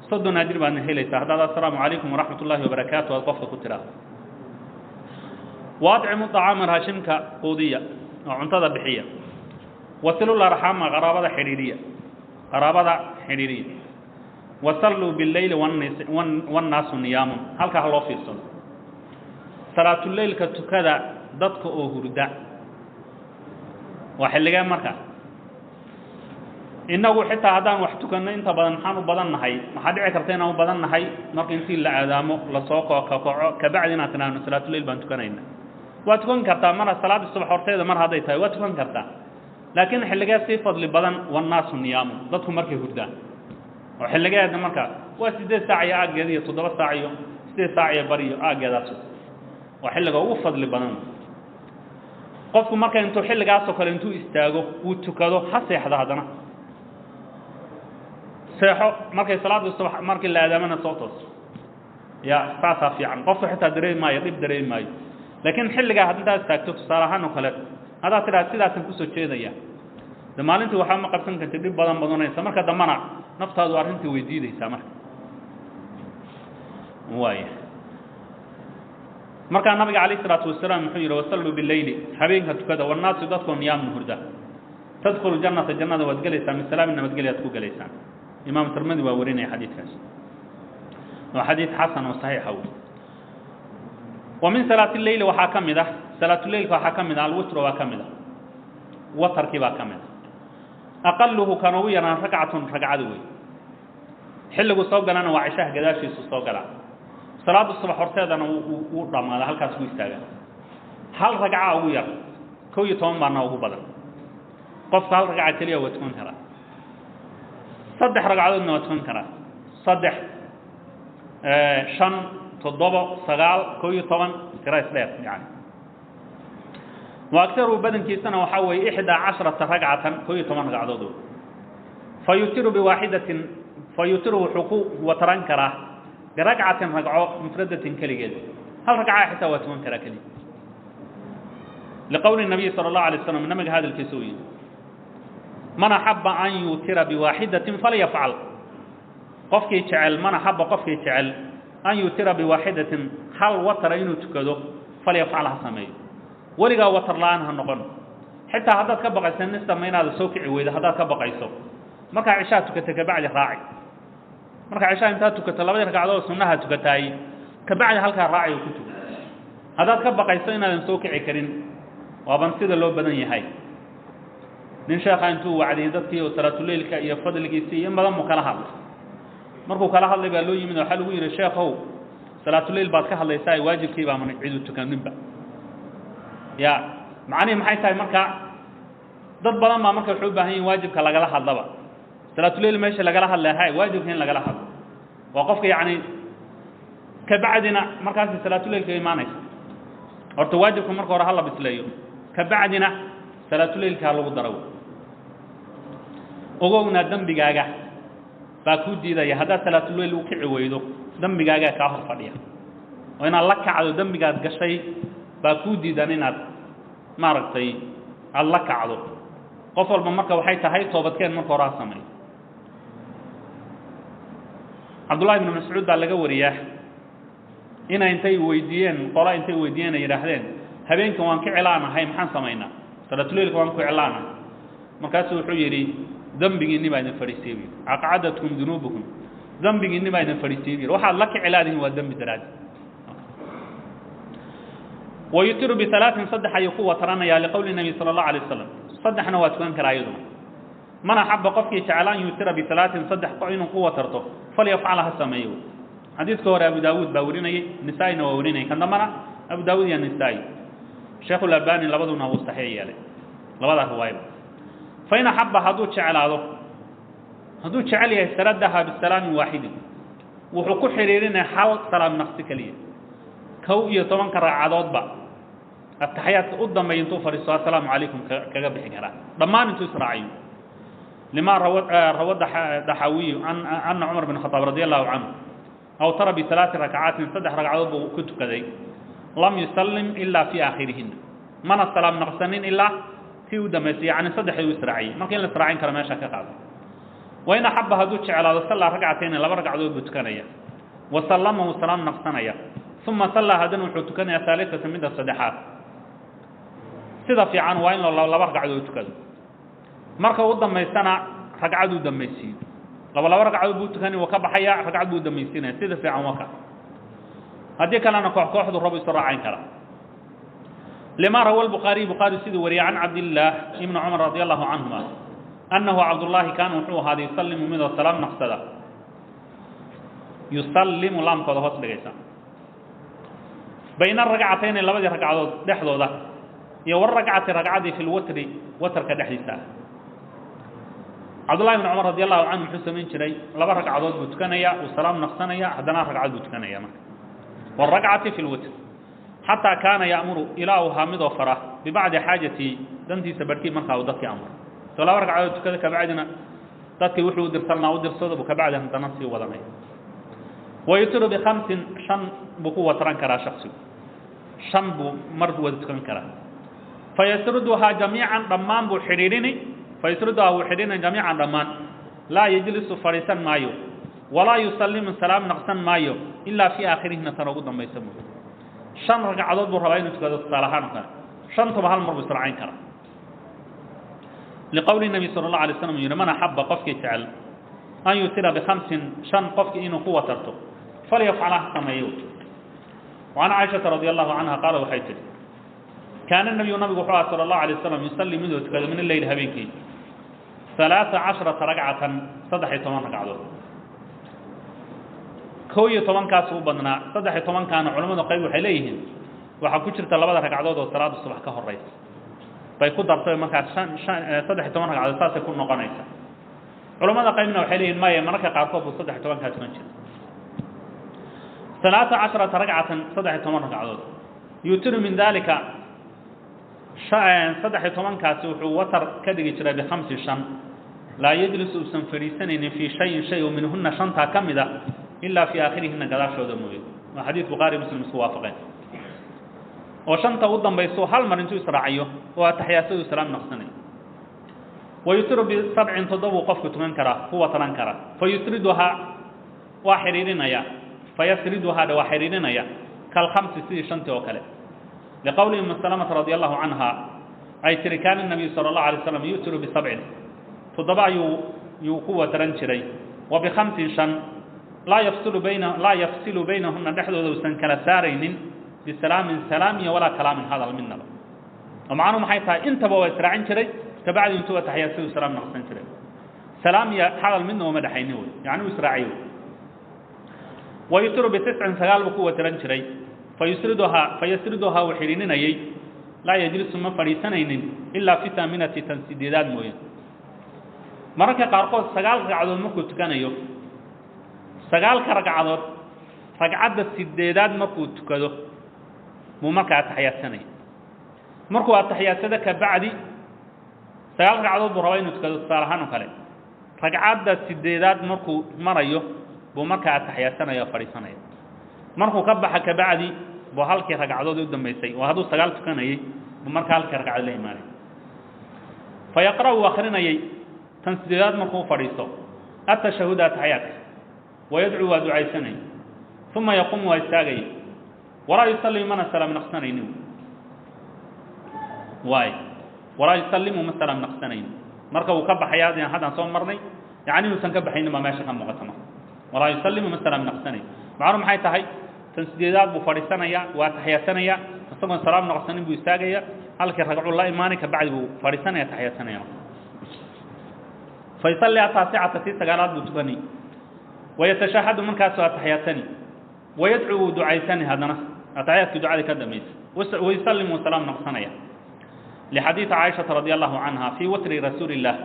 30 ajir baadna helaysaa haddaad assalaamu calaykum waraxmat ullahi wabarakaatu aad qofka ku tidhaahdo. Waadcimu طacaama, raashinka quudiya oo cuntada bixiya, wasilul arxaama, qaraabada xidhiidhiya, qaraabada xidhiidhiya. Wasalluu bileyli wannaasu niyaamun. Halkaa ha loo fiirsado, salaatuleylka tukada dadka oo hurda. Waa xilligee marka? Innagu xitaa haddaan wax tukanno, inta badan maxaan u badan nahay? Maxaa dhici karta inaan u badan nahay marka intii la aadaamo lasoo kakaco, kabacdi inaan tidhaahno salaatuleyl baan tukanayna. Waa tukan kartaa mar salaadda subax horteeda mar hadday tahay, waa tukan kartaa. Laakiin xilligee sii fadli badan? Wannaasu niyaamun, dadku markay hurdaan. Oo xilligeeda marka waa 8 saac iyo aaggeeda iyo 7 saac iyo 8 saac iyo bar iyo aaggeedaas waa xilliga ugu fadli badan. Qofku marka intuu xilligaasoo kale intuu istaago uu tukado, ha seexda, haddana seexo. Markay salaada subax markii la aadaamana soo toos ya, saasaa fiican. Qofku xitaa dareemi maayo, dhib dareemi maayo. Laakiin xilligaa had intaad istaagto, tusaale ahaan oo kale, haddaad tidhaha sidaasaan kusoo jeedaya, de maalintii waxba ma qabsan kartid, dhib badan badanaysa. Marka dambana naftaadu arrintii way diideysaa. Marka waaya, markaa nabiga calayh isalaatu wasalaam muxuu yidhi? Wasalluu bileyli, habeenka tukada, wannaasu dadkoo niyaamun hurda, tadkhulu jannata, jannada waad gelaysaan, bisalaamin, nabadgelyaad ku gelaysaan. Imaam Tirmidi waa warinaya xadiidkaas, waa xadiid xasan oo saxiixa wey. Wa min salaati leyli, waxaa ka mid ah salaatuleylka, waxaa ka mid ah alwitr, waa ka mid ah watarkii baa ka mid ah. Aqaluhu, kan ugu yaraan, ragcatun, ragcada wey. Xilligu soo galana waa cishaha gadaashiisu soo galaa, salaada subax horteedana wuu dhammaada, halkaas ku istaagaa. Hal ragca ugu yar, 11 baana ugu badan. Qofka hal ragca keliya waa tukan karaa, saddex ragcadoodna waa tukan karaa, saddex, shan, toddoba, sagaal, 11, tira isdheer yani. Wa aktaru, badankiisana waxaa weeye 11 ragcatan, 11 ragcadood wey. Fa yutiru biwaaxidatin, fa yutiru, wuxuu ku wataran karaa biragcatin, ragco, mufradatin, keligeed. Hal ragcaa xitaa waa tukan karaa keliya. Liqowli nabiyi sala allahu alay waslam, nabiga hadalkiisa uu yidhi: man axaba an yuutira biwaaxidatin falyafcal. Qofkii jecel, man axaba, qofkii jecel, an yuutira biwaaxidatin, hal watara inuu tukado, falyafcal, ha sameeyo. Weligaa watar la-aan ha noqon. Xitaa haddaad ka baqayso nistama inaada soo kici weydo, haddaad ka baqayso, markaa cishaa tukata kabacdi raaci. Markaa cishaa intaad tukato labadii ragcadood sunnaha tukataay, kabacdi halkaa raaci oo ku tuko, haddaad ka baqayso inaadan soo kici karin. Waaban sida loo badan yahay. Nin sheekha intuu wacdiyey dadkii oo salaatuleylka iyo fadligiisii iyo in badan buu kala hadlay. Markuu kala hadlay baa loo yimid, waxaa lagu yidhi: sheekhow, salaatuleyl baad ka hadlaysaa, waajibkii baa man cidu tukaninba. Ya macnihii maxay tahay? Marka dad badan baa marka waxay u baahan yihin waajibka lagala hadlaba. Salaatuleyl meesha lagala hadlahay, waajibka in lagala hadlo waa qofka yacni. Kabacdina markaasi salaatuleylka imaanaysa. Horta waajibka marka hore hala bisleeyo, kabacdina salaatuleylka ha lagu daro. Ogowna dembigaaga baa kuu diidaya. Haddaad salaatuleyl u kici weydo, dembigaagaa kaa hor fadhiya, oo inaad la kacdo dembigaad gashay baa kuu diidan inaad maaragtay aada la kacdo. Qof walba marka waxay tahay toobadkeen marka hore ha sameeyo. Cabdullahi ibnu Mascuud baa laga wariyaa inay intay weydiiyeen qola, intay weydiiyeen ay yidhaahdeen: habeenkan waan ka celaanahay, maxaan samaynaa? Salaatuleylka waan ku celaanahay. Markaasuu wuxuu yidhi: dembigiinni baa idin fadhiisiiy bu yidhi. Aqcadatkum dunuubukum, dembigiinni baa idin fadhiisiiy bu yidhi. Waxaad la kicilaadihin waa dembi daraadi. Wayutiru bialaain, saddex ayuu ku wataranayaa, liqowli nabiy sala allahu alay wasalam. Saddexna waa tukan karaa iyaduna. Man axaba, qofkii jecel, an yutira bialaain, saddex inuu ku watarto, falyafcal, ha sameeyo. Xadiidka hore Abu Daawuud baa warinayey, Nisaa-ina waa warinayay, kan dambana Abu Daawuud iyo Nisaa-i. Sheekhulalbani labaduna wuu saxiix yeelay labadaa riwaayaba. Fain axaba, hadduu jeclaado, hadduu jecel yahay, saradaha bisalaamin waaxidin, wuxuu ku xidhiirinaya hal salaam naqsi keliya. 11-ka ragcadoodba ataxiyaadka u dambeeya intuu fadhiisto assalaamu calaykum kaga bixi karaa dhammaan intuu israaciyo. Lima rawa Daxaawiyu ana Cumar bin Khadaab radi allahu canhu awtara bialaati rakcaatin, saddex ragcadood buu ku tukaday, lam yusallim ilaa fii aakhirihina, mana salaam naqsanin ilaa tii u dambaysay, yacni saddexdii u israaciyey. Marka in la israacin karo meesha ka qaado. Wain axaba, hadduu jeclaado, sallaa ragcatayni, laba ragcadood buu tukanaya, wa sallama, wuu salaam naqsanaya, uma sallaa, haddana wuxuu tukanayaa haalisata, midda saddexaad. Sida fiican waa in laba ragcadood tukado, marka u dambaysana ragcaduu dambaysiiyo. Laba laba ragcadood buu tukani, waa ka baxaya, ragcad buu dhamaysiinaya. Sida fiican waa ka. Haddii kalena koox kooxdu rabo isu raacayn kara. Lima rawa البخاري, bukhaari siduu wariyay, can Cabdillaah ibni Cumar radi allahu canhuma annahu Cabdullaahi kaana wuxuu ahaaday yusallimu midoo salaam naqsada. Yusallimu, laamkooda hoos dhigaysa. Bayna ragcatayni, labadii ragcadood dhexdooda, iyo waragcati, ragcadii, fi lwatri, watarka dhexdiisa ah. Cabdullahi bn Cumar radi allahu canhu muxuu samayn jiray? Laba ragcadood buu tukanaya, uu salaam naqsanaya, haddana ragcad buu tukanaya. Marka waragcati fi lwatr, xataa kaana ya'muru, ilaa uu ahaa midoo fara, bibacdi xaajatii, dantiisa barhkii markaa uu dadkii amro. Soo laba ragcadood tukada, kabacdina dadkii wuxuu u dirsanaa u dirsado buu, kabacdi haddana sii wadanaya. Wayutiru bikhamsin, shan buu ku watran karaa shaksigu, shan buu mar wada tukan karaa. Fayasruduhaa jamiican, dhammaan buu xidhiidhini. Fayasruduhaa, wuu xidhiidhini, jamiican, dhammaan. Laa yejlisu, fadhiisan maayo, walaa yusallimu, salaam naqsan maayo, ilaa fii aakhirihina, tan ugu dambaysa mooye. Shan ragcadood buu rabaa inuu tukado, tusaale ahaan oo kale, shantaba hal mar buu israacayn karaa. Liqowli nabi sala allahu alay slam yihi: man axabba, qofkii jecel, an yutira bikhamsin, shan qofkii inuu ku watarto, falyafcal, ha sameeyo. وعن عائشة رضي الله عنها qaala, waxay tihi: kaana nabiyu, nabigu wuxuu aha sala allahu alay wasalam, yusallii, miduu tukado, min alleyl, habeenkii, 13 ragcatan, 13 ragcadood. 11-kaas u badnaa, 13-kaana culamadu qayb waxay leeyihiin waxaa ku jirta labada ragcadood oo salaada subax ka horeysa bay ku dartay, markaas shan shan 13 ragcadood saasay ku noqonaysa. Culamada qaybna waxay leeyihin maya, mararka qaarkood buu 13-kaa tukan jiray. 13 ragcatan, 13 ragcadood. Yutiru min dalika, 13-kaasi wuxuu watar ka dhigi jiray, bikhamsi, shan. Laa yajlisu, uusan fadhiisanaynin, fii shayin, shay oo, minhuna, shantaa ka mid a, ilaa fii aakhirihina, gadaashooda mooye. Waa xadiis Bukhaari Muslim isku waafaqeen, oo shanta u dambayso hal mar intuu israaciyo oo ataxiyaasadu salaam naqsanayo. Wayutiru bisabcin, toddobuu qofku tukan karaa, ku wataran karaa. Fayusriduhaa, waa xidhiidhinaya. Fayasriduhaa, waa xidhiidhinaya, kalkhamsi, sidii shantii oo kale. Liqowli Umi Salamata radi allahu canha ay tiri: kaana nabiyu sala allahu alay slam yutiru bisabcin, toddoba ayuu yuu ku wataran jiray, wa bikhamsin, shan, laa yafsilu baynahuna, dhexdooda uusan kala saaraynin, bisalaamin, salaam iyo, walaa kalaamin, hadal midnaba. Oo macnuhu maxay tahay? Intaba waa israacin jiray, kabacdi intuu ataxiyaad siduu salaam naqsan jiray, salaam iyo hadal midna uma dhexaynin wey, yacni uu israaciyo. Wayutiru bitiscin, sagaal buu ku wataran jiray. Fayasriduhaa, uu xidhiininayay. Laa yajlisu, ma fadhiisanaynin, ilaa fi thaaminati, tan sideedaad mooye. Mararka qaarkood sagaal ragcadood markuu tukanayo, sagaalka ragcadood ragcadda sideedaad markuu tukado buu markaa ataxiyaadsanaya. Markuu atixiyaadsado kabacdi, sagaal ragcadood buu rabaa inuu tukado, tusaale ahaan oo kale, ragcadda sideedaad markuu marayo buu markaa ataxiyaadsanaya oo fadhiisanaya. Markuu ka baxa kabacdi buu halkii ragcadood u dambaysay, oo hadduu sagaal tukanayay, buu markaa halkii ragcad la imaanay. Fa yaqra'u, uu akrinayay tan sideedaad markuu fadhiisto atashahuda, ataxiyaadka, wayadcuu, waa ducaysanay, uma yaquumu, waa istaagaya, walaa yusallimu, mana salaam naqsanaynin. Waay, walaa yusallimu, ma salaam naqsanaynin. Marka uu ka baxaya, haddaan soo marnay, yacni inuusan ka baxaynin baa meesha ka muuqata. Marka walaa yusallimu, ma salaam naqsanayn, macnuhu maxay tahay? Tan sideedaad buu fadhiisanaya, waa taxiyaasanaya, isagoon salaam naqsanin buu istaagaya, halkii ragcuu la imaanay, kabacdi buu fadhiisanaya, taxiyaasanaya. Fa yusalli ataasicata, tii sagaalaad buu tukanay, wayatashahadu, markaasuu ataxiyaadsani, wayadcuu, wuu ducaysani, haddana ataxiyaadkii ducadii ka dambaysa, wayusallimu, salaam naqsanaya. Lixadiidi Caaishata radi allahu canha fii watri rasuuli illah,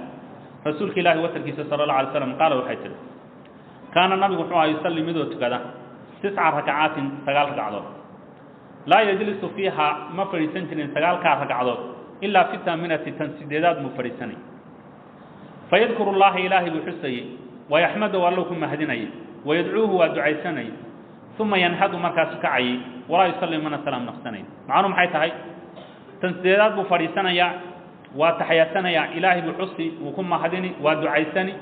rasuulka ilahi watrkiisa sala allahu alay slam, qaala, waxay tihi: kaana, nabigu wuxuu aha, yusalli, midoo tukada, tisca rakacaatin, sagaal ragcadood. Laa yajlisu fiiha, ma fadhiisan jirin sagaalkaa ragcadood, ilaa fi taaminati, tan sideedaad muu fadhiisanay. Fayadkuru llaha, ilaahay buu xusayey, wayaxmadahu, allou ku mahadinayay, wayadcuuhu, waa ducaysanayay, uma yanhadu, markaasu kacayay, walaa yusallim, mana salaam naqsanayn. Macnuhu maxay tahay? Tan sideedaad buu fadhiisanayaa, waa taxiyaadsanayaa, ilaahay buu xusi, wuu ku mahadini, waa ducaysani.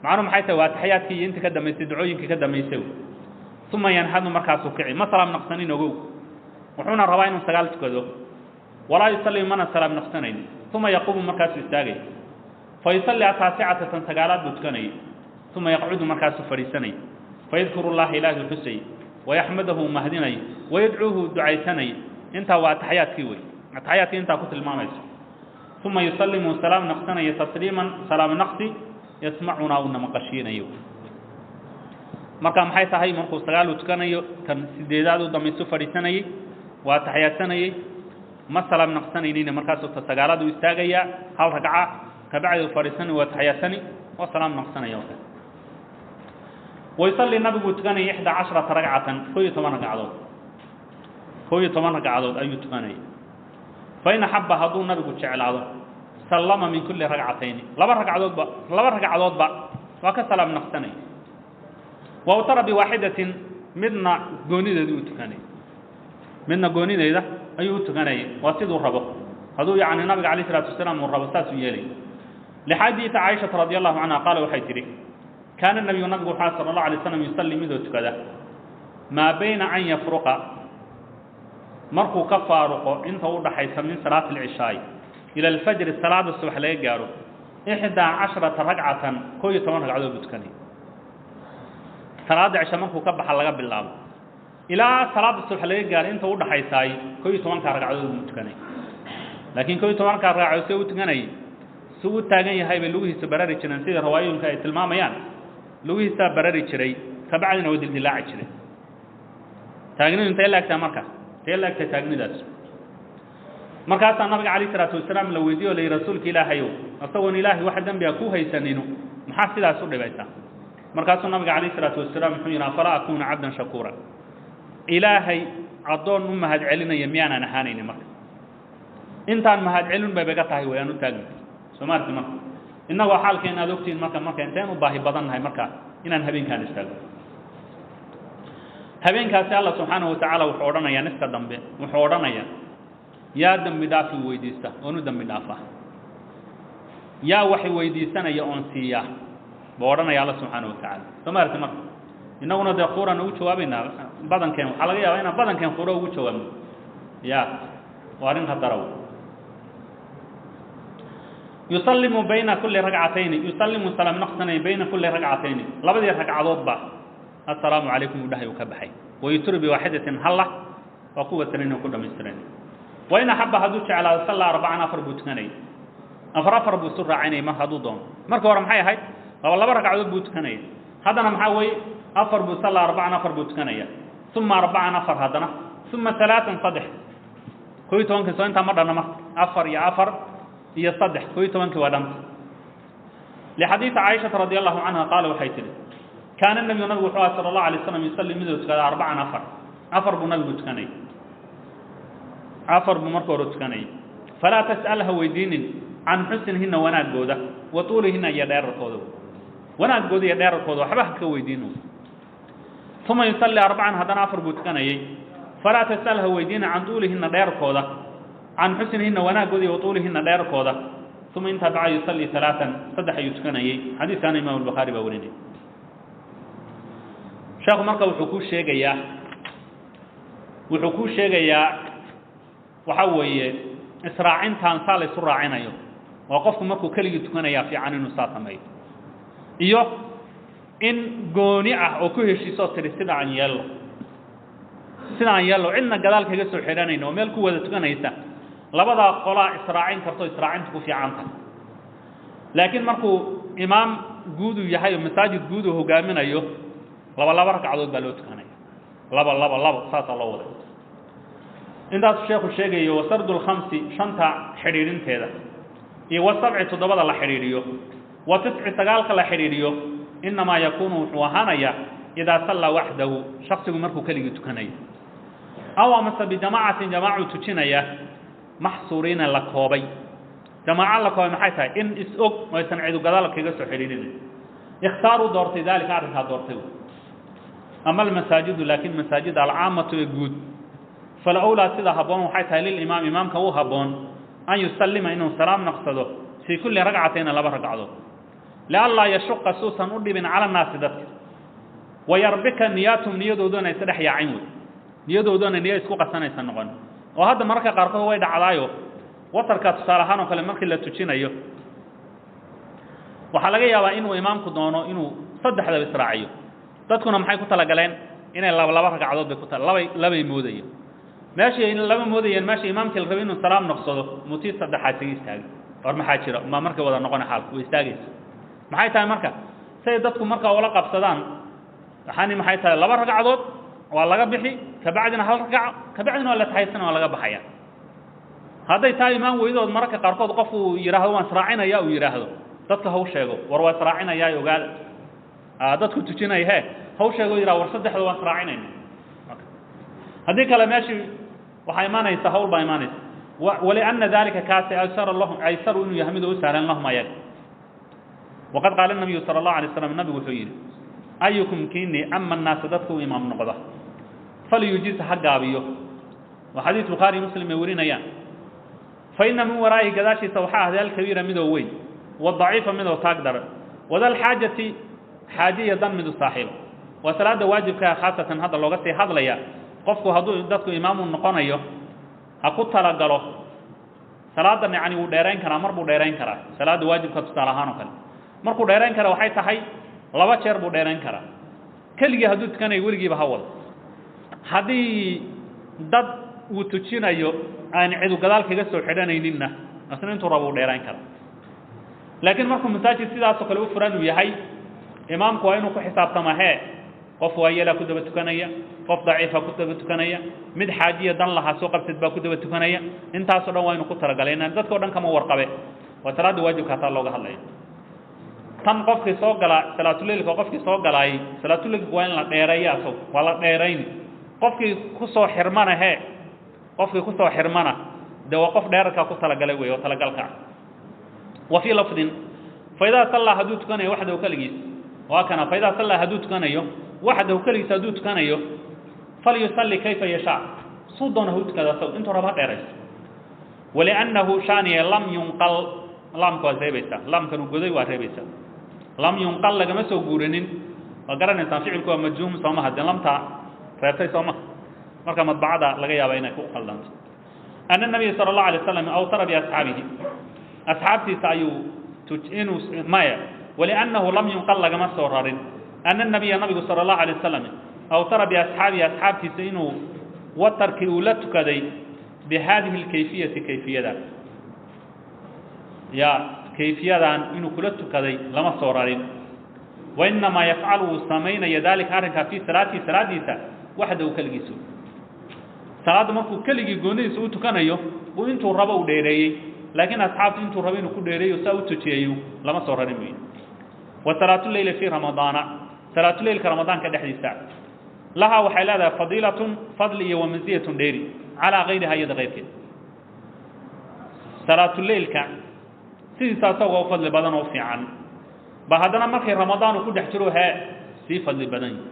Macnuhu maxay tahay? Waa taxiyaadkii iyo intii ka dambaysay, ducooyinkii ka dambaysay. Uma yanhadu, markaasuu kici, ma salaam naqsanin ogow, wuxuuna rabaa inuu sagaal tukado. Walaa yusallim, mana salaam naqsanayn. Uma yaquumu, markaasuu istaagay, fa yusalli ataasicata, tan sagaalaad buu tukanayay. Uma yaqcudu, markaasuu fadhiisanay. Fayadkuru llaha, ilaahi xusay, wayaxmadahu, mahdinay, wayadcuuhu, ducaysanay. Intaa waa ataxyaadkii wey, ataxyaadkii intaa ku tilmaamayso. Uma yusallimu, salaam naqsanaya, tasliiman, salaam naqsi, yasmacunaa, uuna maqashiinayo. Marka maxay tahay? Markuu sagaal uu tukanayo, tan sideedaad u dambaysu fadhiisanayey, waa ataxyaadsanayey, ma salaam naqsanaynina. Markaasuu ta sagaalaad uu istaagayaa hal ragca, kabacdi uu fadhiisani, waa ataxyaadsani, waa salaam naqsanaya. Wayusallii, nabiguu tukanayay, 11 ragcatan, 11 ragcadood, 11 ragcadood ayuu tukanayay. Fain axabba, hadduu nabigu jeclaado, sallama min kulli ragcatayni, laba ragcadoodba, laba ragcadoodba waa ka salaam naqsanaya. Wawtara biwaaxidatin, midna goonideedu u tukanayay, midna goonideeda ayuu u tukanayay. Waa siduu rabo. Hadduu yacni nabiga alayh isalaatu wasalaam uu rabo, saasuu yeelay. Lixadiidi Caaishata radi allahu canha qaala, waxay tidhi: kaana nabiyu, nabigu waxaa, sala allahu alay slam, yusallii, midoo tukada, maa bayna an yafruqa, markuu ka faaruqo, inta u dhaxaysa, min salaati alcishaa'i ila alfajri, salaada subax laga gaaro, 11 ragcatan, 11 ragcadood buu tukanay. Salaada cisha markuu ka baxa laga bilaabo ilaa salaada subax laga gaaro, inta u dhaxaysaay, 11-ka ragcadood buu tukanay. Laakiin 11-ka ragcadood see u tukanayay? Si u taagan yahay bay lugihiisa barari jireen, sida riwaayooyinka ay tilmaamayaan. Lugihiisaa barari jiray, kabacdina waa dildilaaci jiray. Taagnidu intay laegtaa? Marka intay laegtay taagnidaas? Markaasaa nabiga calayh isalaatu wasalaam la weydiye o la yihi: rasuulka ilaahayow, isagoon ilaahay wax dembiga ku haysanino, maxaa sidaas u dhibaysaa? Markaasuu nabiga calayh isalaatu wasalaam muxuu yidhi: afalaa akuuna cabdan shakuura? Ilaahay addoon u mahad celinaya miyaanaan ahaanaynin? Marka intaan mahad celin bay ga tahay way aan u taagna. Soo maarti? Marka innagoo xaalkeena aad ogtihiin, marka inteen u baahi badan nahay marka inaan habeenkaan istaago. Habeenkaasi Allah subxaanahu watacaala wuxuu odhanayaa, niska dambe wuxuu odhanayaa: yaa dembi dhaafi weydiista oon u dembi dhaafa? Yaa waxay weydiisanaya oon siiyaa? Buu odhanaya Alla subxaanahu watacaala. Soo maarti? Marka innaguna dee khuuraan ugu jawaabaynaa badankeen. Waxaa laga yaabaa inaan badankeen khuuro ugu jawaabno. Ya, waa arrin khataraw. Yusallimu bayna kulli ragcatayni, yusallimu, salaam naqsanay, bayna kulli ragcatayni, labadii ragcadoodba assalaamu calaykum uu dhahay, uu ka baxay. Wayutru biwaaxidatin, halla waa ku watarin ku dhamaystiran. Wain axabba, hadduu jeclaado, salla arbacan, afar buu tukanayay, afar afar buu isu raacinayay mar hadduu doono. Marka hore maxay ahayd? Laba laba ragcadood buu tukanayay. Haddana maxaa weeye? Afar buu, salla arbacan, afar buu tukanaya, uma arbacan, afar haddana, uma alaaan, saddex. 11-kii soo intaa ma dhanna? Marka afar iyo afar iyo saddex, 11-kii waa dhanta. Lixadiidi Caaishata radi allahu canha qaala, waxay tidhi: kaana nabiyu, nabigu wuxuu aha, sala allahu alay slam, yusalli, miduu tukada, arbacan, afar afar buu nabigu tukanayay. Afar buu marka hore tukanayay. Falaa tas'al, ha weydiinin, can xusnihinna, wanaagooda, wa tuulihinna, iyo dheerarkooda. Wanaagooda iyo dheerarkooda waxba ha ka weydiino. Uma yusalli arbacan, haddana afar buu tukanayay. Falaa tas'al, ha weydiina, can tuulihinna, dheerarkooda, can xusnihinna, wanaagooda iyo wa tuulihinna, dheerarkooda. Uma intaa bacda yusalli alaaan, saddex ayuu tukanayay. Xadiiskaana Imaam Albukhaari baa warinaya. Sheekhu marka wuxuu kuu sheegayaa waxaa weeye israacintaan saa la isu raacinayo waa qofku markuu keligii tukanayaa fiican inuu saa sameeyo, iyo in gooni ah oo ku heshiisoo tidhi sida aan yeello, sida aan yeello, cidna gadaal kaga soo xidhanayno oo meel ku wada tukanaysa. Labadaa qolaa israacin karto, israacintu ku fiican tahay. Laakiin markuu imaam guud uu yahay oo masaajid guud uu hogaaminayo, laba laba ragcadood baa loo tukanaya, laba laba labo, saasaa loo waday. Intaasuu sheekhu sheegayo. Wasardu lkhamsi, shanta xidhiidhinteeda, iyo wasabci, toddobada la xidhiidhiyo, wa tisci, sagaalka la xidhiidhiyo, innamaa yakuunu, wuxuu ahaanayaa, idaa sallaa waxdahu, shaksigu markuu keligii tukanayo, aw amase bijamaacatin, jamaacuu tujinaya, maxsuuriina, la koobay. Jamaaco la koobay maxay tahay? In is og oo aysan cidu gadaal kaga soo xidhiidhinin. Ikhtaaruu, doortay, daalika, arrinkaa doortay. Ama almasaajidu, laakiin masaajida, alcaamatu, ee guud, falawlaa, sida habboon waxay tahay, lilimaam, imaamka u habboon, an yusallima, inuu salaam naqsado, fii kulli ragcatayna, laba ragcadood, lianlaa yashuqa, suusan u dhibin, cala annaasi, dadka, wayarbika niyaatum, niyadooduna isa dhex yaacin wey, niyadooduna niyo isku qasanaysa noqon. Oo hadda mararka qaarkood way dhacdaayo, watarka tusaale ahaan oo kale markii la tujinayo, waxaa laga yaabaa inuu imaamku doono inuu saddex ragcadood tujiyo. Saddexdaba israaciyo. Dadkuna maxay ku talagaleen? Inay laba laba ragcadood bay ku labay moodayeen. Meeshii laba moodayeen, meesha imaamkii la rabay inuu salaam noqsado, mutii saddexaad isaga istaagay. War maxaa jira? Ma markay wada noqona xaalku way istaagaysa. Maxay tahay marka? Say dadku markaa ula qabsadaan, waxaani maxay tahay? Laba ragcadood waa laga bixi, kabacdina hal ragco, kabacdina waa la tahaysana, waa laga baxaya. Hadday taa imaan weydood, mararka qaarkood qof uu yidhaahdo waan israacinaya, uu yidhaahdo dadka haw sheego, war waa israacinayaa, ogaada. Dadku tujinaya he haw sheego, yidhahdo war saddexda waan israacinayna. Haddii kale meeshii waxaa imaanaysa hawl baa imaanaysa. Walianna dalika kaasi aysara lahum, aysaru inuu yahay mid u sahlan lahum ayaga. Waqad qaala nabiyu sala allahu alay slam, nabigu wuxuu yidhi: ayukum kiini ama annaasa, dadka u imaam noqda, falyujiz, ha gaabiyo. Waa xadiis Bukhaari Muslim ay warinayaan. Fa ina min waraa'ihi, gadaashiisa waxaa ahday, alkabiira, midoo weyn, wadaciifa, midoo taag daran, wadalxaajati, xaaje iyo dan midu saaxiiba. Waa salaada waajibkaa khaasatan hadda looga sii hadlaya. Qofku hadduu dadku imaamu noqonayo, ha ku talagalo salaadan, yacni wuu dheerayn karaa, mar buu dheerayn karaa salaada waajibka. Tusaale ahaan oo kale, markuu dheerayn kara waxay tahay laba jeer buu dheerayn karaa. Keligii hadduu tukanayo, weligiiba ha wado. Haddii dad uu tujinayo aan cidu gadaal kaga soo xidhanayninna, asna intuu rabo uu dheerayn karaa. Laakiin markuu masaajid sidaasoo kale u furan uu yahay, imaamku waa inuu ku xisaabtama hee qof waayeelaa ku daba tukanaya, qof daciifa ku daba tukanaya, mid xaajiya dan lahaa soo qabtid baa ku daba tukanaya. Intaasoo dhan waa inuu ku talagalay, inaan dadkao dhan kama warqabe. Waa salaada waajibka hataa looga hadlaya. Tan qofkii soo galaa salaatuleilka, qofkii soo galaayay salaatuleilka waa in la dheereeya, asago waa la dheerayni. Qofkii kusoo xirmana hee, qofkii kusoo xirmana dee waa qof dheerarkaa ku talagalay wey oo talagalka ah. Wa fii lafdin: faidaa sallaa, hadduu tukanayo, waxdahu, keligiis, waa kana, faidaa sallaa, hadduu tukanayo, waxdahu, keligiis hadduu tukanayo, falyusalli kayfa yashaa, suu doona ha u tukada asago, intuu raba ha dheerayso. Waliannahu shaniya lam yunqal, laamka waad reebaysaa, laamkan uu goday waa reebaysaa. Lam yunqal, lagama soo guurinin. Waa garanaysaan, ficilku waa majzuum, soomaha? Dee lamtaa reebtay, sooma? Marka madbacada laga yaaba inay ku qaldanto. Ana nabiya sala allahu alay waslam awtara biasxaabihi, asxaabtiisa ayuu inuu maya. Waliannahu lam yunqal, lagama soo rarin, ana nabiya, nabigu sala allahu alay wasalam, awtara biasxaabihi, asxaabtiisa inuu watarkii uu la tukaday, bihadihi alkayfiyati, kayfiyadan, ya kayfiyadan inuu kula tukaday lama soo rarin. Wainamaa yafcalu, wuu samaynaya, dalika, arrinkaa, fii salaatihi, salaadiisa, waxdahu, keligiisu. Salaadda markuu keligii goonidiisa u tukanayo uu intuu rabo uu dheereeyey, laakiin asxaabtu intuu rabo inuu ku dheereeyo saa u tujiyayo lama soo rarin buyi. Wa salaatuleyli fii ramadaana, salaatuleylka ramadaanka dhexdiisa, lahaa, waxay leedahay, fadiilatun, fadli, iyo wamasiyatun, dheeri, calaa kayriha, iyada keyrkeed. Salaatuleylka sidiisa asagoo u fadli badan oo fiican ba, haddana markay ramadaan uu ku dhex jiro hee sii fadli badan yihi.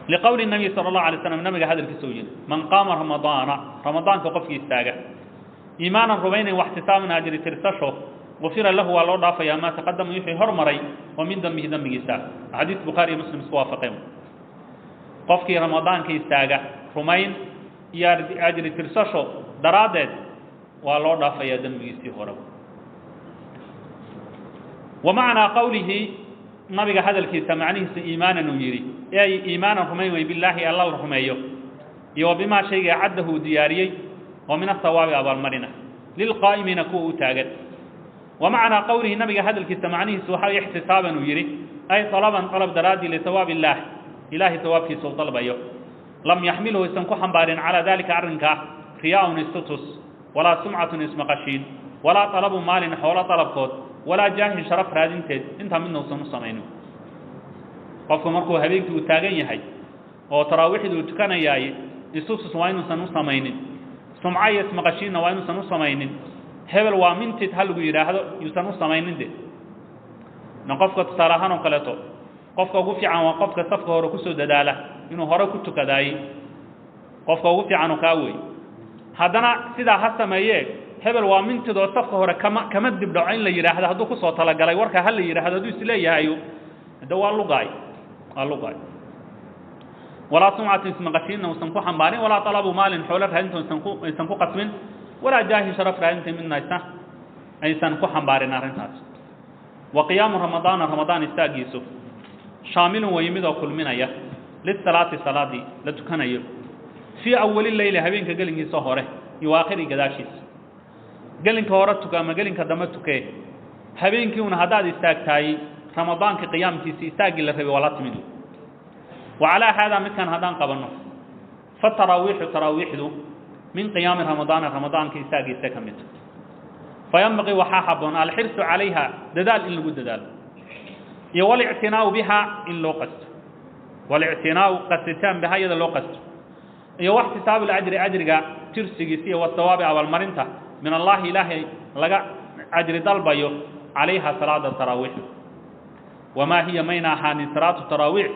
Liqowli nabiy sala allahu alay slam, nabiga hadalkiisa uu yihi: man qaama ramadaana, ramadaanka qofkii istaaga, iimaanan, rumaynayn, waxtisaaban, ajri tirsasho, gufira lahu, waa loo dhaafayaa, maa taqadama, wixii hormaray, oo min dembihi, dembigiisa. Xadiis Bukhaari iyo Muslim isku waafaqeen. Qofkii ramadaanka istaaga rumayn iyo ajri tirsasho daraaddeed, waa loo dhaafayaa dembigiisii hore. Wa macnaa qowlihi, nabiga hadalkiisa macnihiisa, iimaanan uu yidhi, ay iimaanan, rumayn wey, billaahi, alla la rumeeyo, iyo wa bimaa, shayga, acaddahu, uu diyaariyey, oo min athawaabi, abaalmarina, lilqaa'imiina, kuwa u taagan. Wa macnaa qowlihi, nabiga hadalkiisa macnihiisu waxaa ixtisaaban uu yidhi, ay talaban, dalab daraaddii, lithawaabi illaah, ilaahay hawaabkiisa uu dalbayo. Lam yaxmilhu, isan ku xambaarin, calaa dalika, arrinkaa, riyaa'un, istutus, walaa sumcatun, ismaqashiin, walaa talabu maalin, xoolo dalabkood, walaa jaahin, sharaf raadinteed. Intaa midna usan u samaynin. Qofku markuu habeenkii uu taagan yahay oo taraawiixda uu tukanayaay, isutus waa inuusan u samaynin, sumco iyo ismaqashiinna waa inuusan u samaynin, hebel waa mintid ha lagu yidhaahdo yuusan u samaynin. De na qofka tusaale ahaan oo kaleeto, qofka ugu fiican waa qofka safka hore kusoo dadaala inuu hore ku tukadaayey. Qofka ugu fiicanu kaa wey. Haddana sidaa ha sameeyee, hebel waa mintidoo safka hore kama dib dhaco in la yidhaahdo hadduu kusoo talagalay, warka ha la yidhaahdo hadduu isleeyahayo, de waa lugaay, waa lugaay. Walaa sumcatin, ismaqashiinna uusan ku xambaarin, walaa talabu maalin, xoolo raadinta aysan ku qasbin, walaa jaahin, sharaf raadinta, midna aysan ku xambaarin arrintaas. Wa qiyaamu ramadaana, ramadaan istaagiisu, Shaamilun way midoo kulminaya lisalaati, salaadii la tukanayo, fii awali leyli, habeenka gelinkiisa hore, iyo aakhiri, gadaashiisa. Gelinka hore tuka ama gelinka dambe tukee, habeenkii una haddaad istaagtaay, Ramadaanka qiyaamkiisa istaaggii la rabay waa la timid. Wa calaa haadaa, midkaan haddaan qabanno, fataraawiixu, taraawiixdu, min qiyaami Ramadaana, Ramadaanka istaaggiisa ka mid. Fayanbaqii, waxaa habboon, alxirsu calayha, dadaal in lagu dadaalo, iyo walictinaau biha, in loo qasto, walictinaau, qastitaan, biha, iyada loo qasto, iyo waxtisaabu lajri, ajriga tirsigiisa, iyo wasawaabi, abaalmarinta, min Allahi, Ilaahay laga ajri dalbayo, calayha, salaada taraawiix. Wamaa hiya, mayna ahaanin salaatu taraawiix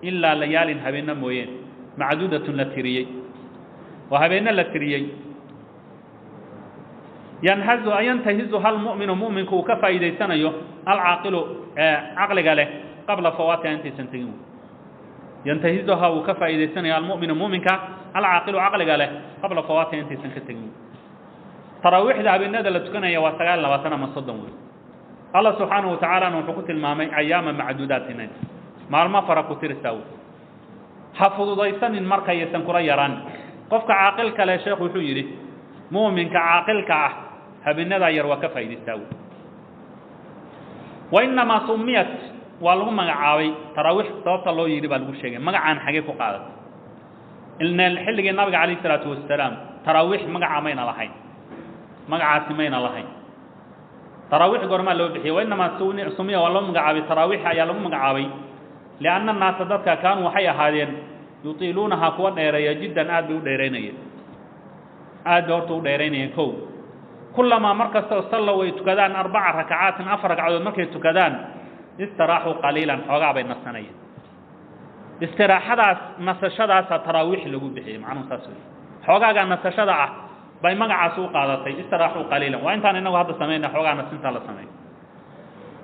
ilaa layaalin, habeenno mooyeen, macduudatun, la tiriyey, oo habeenno la tiriyey. Yanhazu, yantahizu hal mu'minu, mu'minku uu ka faa'iidaysanayo, alcaaqilu, ee caqliga leh, qabla fawaatiha, intaysan tegin. Yantahizuha, uu ka faa'iidaysanayo, almu'minu, mu'minka, alcaaqilu, caqliga leh, qabla fawaatiha, intaysan ka tegin. Taraawiixda habeenada la tukanaya waa 29 ama 30 wey. Allah subxaanahu wa tacaalana wuxuu ku tilmaamay ayaama macduudaat, inay maalmo fara ku tirisaa wey. Ha fududaysanin marka, yaysan kula yaraan. Qofka caaqilka leh, sheekhu wuxuu yidhi, mu'minka caaqilka ah habeenadaa yar waa ka faa'idaystaa wey. Wa innamaa sumiyat, waa lagu magacaabay taraawiix, sababta loo yidhi baa lagu sheegay. Magacaan xagee ku qaadatay? Ilna xilligii Nabiga calayh isalaatu wasalaam taraawiix magacaa mayna lahayn, magacaasi mayna lahayn. Taraawiix goormaa loo bixiyey? Wainamaa sumiya, waa loo magacaabay, taraawiix ayaa lagu magacaabay, lianna annaasa, dadka, kaanuu, waxay ahaadeen, yutiiluunahaa, kuwa dheereeya, jiddan, aad bay u dheeraynayeen, aad bay horta u dheeraynayeen. Kow, kullamaa, mar kastoo, sallow, ay tukadaan, arbaca rakacaatin, afar ragcadood markay tukadaan, istiraaxuu qaliilan, xoogaa bay nasanayeen. Istiraaxadaas, nasashadaasaa taraawiix lagu bixiyey. Macnuhu saas wey. Xoogaagaa nasashada ah bay magacaas u qaadatay. Istiraaxuu qaliilan waa intaan inagu hadda samayna, xoogaa nasintaa la sameeyo.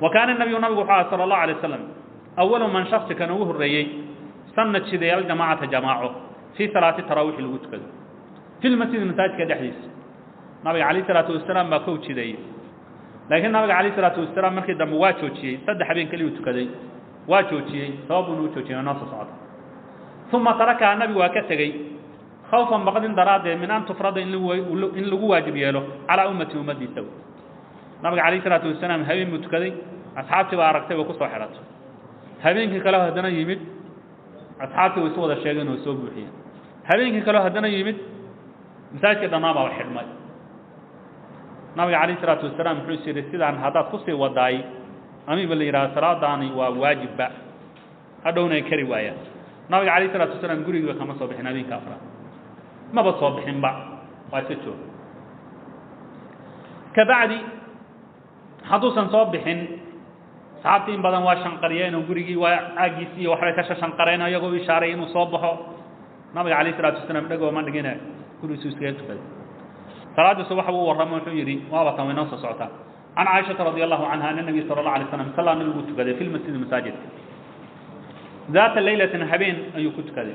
Wa kaana nabiyu, nabigu wuxuu aha, sala Allahu alay wasalam, awalu man, shaksi kan ugu horreeyey, sanna, jiday, aljamaacata, jamaaco, fii salaati taraawiixi, lagu tukado, fi lmasjidi, masaajidka dhexdiisa. Nabiga calayh isalaatu wasalaam baa kow jideeyey, laakiin nabiga calayh isalaatu wasalaam markii dambe waa joojiyey. Saddex habeen keliyuu tukaday, waa joojiyey. Sabab buuna u joojiyey, noo soo socota. Uma tarakaha, nabigu waa ka tegey, khawfan, baqdin daraaddeed, min an tufrada, in lagu waajib yeelo, calaa ummati, ummaddiisa. Nabiga calayh isalaatu wasalaam habeen buu tukaday, asxaabtii baa aragtay, way kusoo xidhatay. Habeenkii kale haddana yimid, asxaabtii way isu wada sheegeen oo soo buuxiyeen. Habeenkii kale haddana yimid, masaajidkii dhammaan baa xidhmay. Nabiga calayh isalaatu wasalaam wuxuu is yidhi, sidaan haddaad kusii wadaay, amiba la yidhaha salaadaani waa waajibba, hadhowna ay kari waayaan. Nabiga calayh isalaatu wasalaam gurigiiba kama soo bixin habeenka afraad, maba soo bixinba, waa iska jooga. Kabacdi hadduusan soo bixin, asxaabtii in badan waa shanqariyeen oo gurigii waa aaggiisii iyo waxbay ka shashanqareen, iyagoo ishaaray inuu soo baxo. Nabiga calayh isalaatu wasalaam dhegoo ma dhigine, gurigiisu iskaga tukaday. Salaaddii subax buu warramo, wuxuu yidhi, waaba tan, way noo soo socotaa. Can Caaishata radi Allahu canha ana nabiy sala Allah alay slam sallaa, nabiguu tukaday, fi lmasjidi, masaajidka, daata laylatin, habeen ayuu ku tukaday.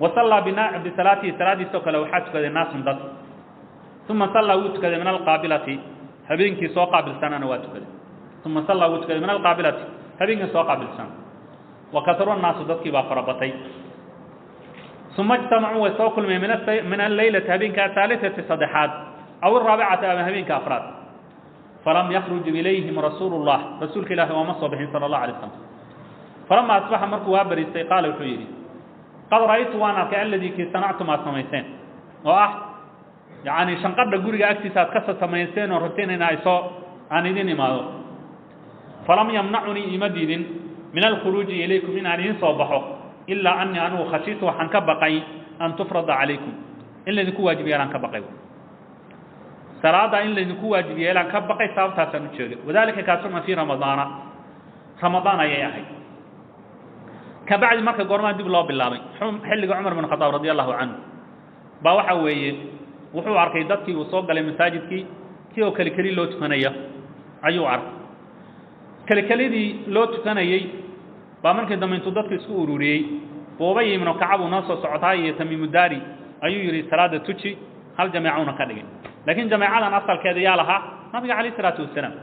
Wa sallaa bina bisalaatihi, salaadiisoo kale waxaa tukaday, naasun, dad. Uma sallaa, wuu tukaday, min alqaabilati, habeenkii soo qaabilsanana waa tukaday. Uma sallaa, wuu tukaday, min alqaabilati, habeenkii soo qaabilsan. Wa kasru naasu, dadkii baa farabatay. Uma ijtamacuu, way soo kulmeen, min alleylati, habeenka, ahaalisati, saddexaad, aw araabicati, ama habeenka afraad. Falam yakruj ilayhim rasuulu llah, rasuulka Ilahi ooma soo bixin, sala Allah alay slam. Falama asbaxa, markuu waa bariistay, qaala, wuxuu yidhi, qad ra'aytu, waan arkay, aladii, kii, sanactum, aad samayseen, oo ah yacni shanqadha guriga agtiisa aad kasa samayseen oo rabteen in ay soo aan idin imaado. Falam yamnacunii, ima diidin, min alkhuruuji ilaykum, inaan idin soo baxo, ilaa anii, anigu, khashiitu, waxaan ka baqay, an tufrada calaykum, in laydinku waajib yeelaan ka baqay, salaada in laydinku waajib yeelaan ka baqay, sababtaasaan u jeegay. Wadalika, kaasuna, fii Ramadaana, Ramadaan ayay ahayd. Kabacdi marka goormaa dib loo bilaabay? Xilliga Cumar bin Khadaab radi Allahu canhu baa waxa weeye wuxuu arkay dadkii uu soo galay masaajidkii, kii oo keli keli loo tukanaya ayuu arkay. Keli kelidii loo tukanayey baa markii dambe intuu dadku isku ururiyey, Ubay ibnu Kacab uu noo soo socotaa iyo Tamiimudaari, ayuu yidhi, salaada tuji. Hal jameecuna ka dhigay, laakiin jameecadan asalkeeda yaa lahaa? Nabiga calayh isalaatu wasalaam.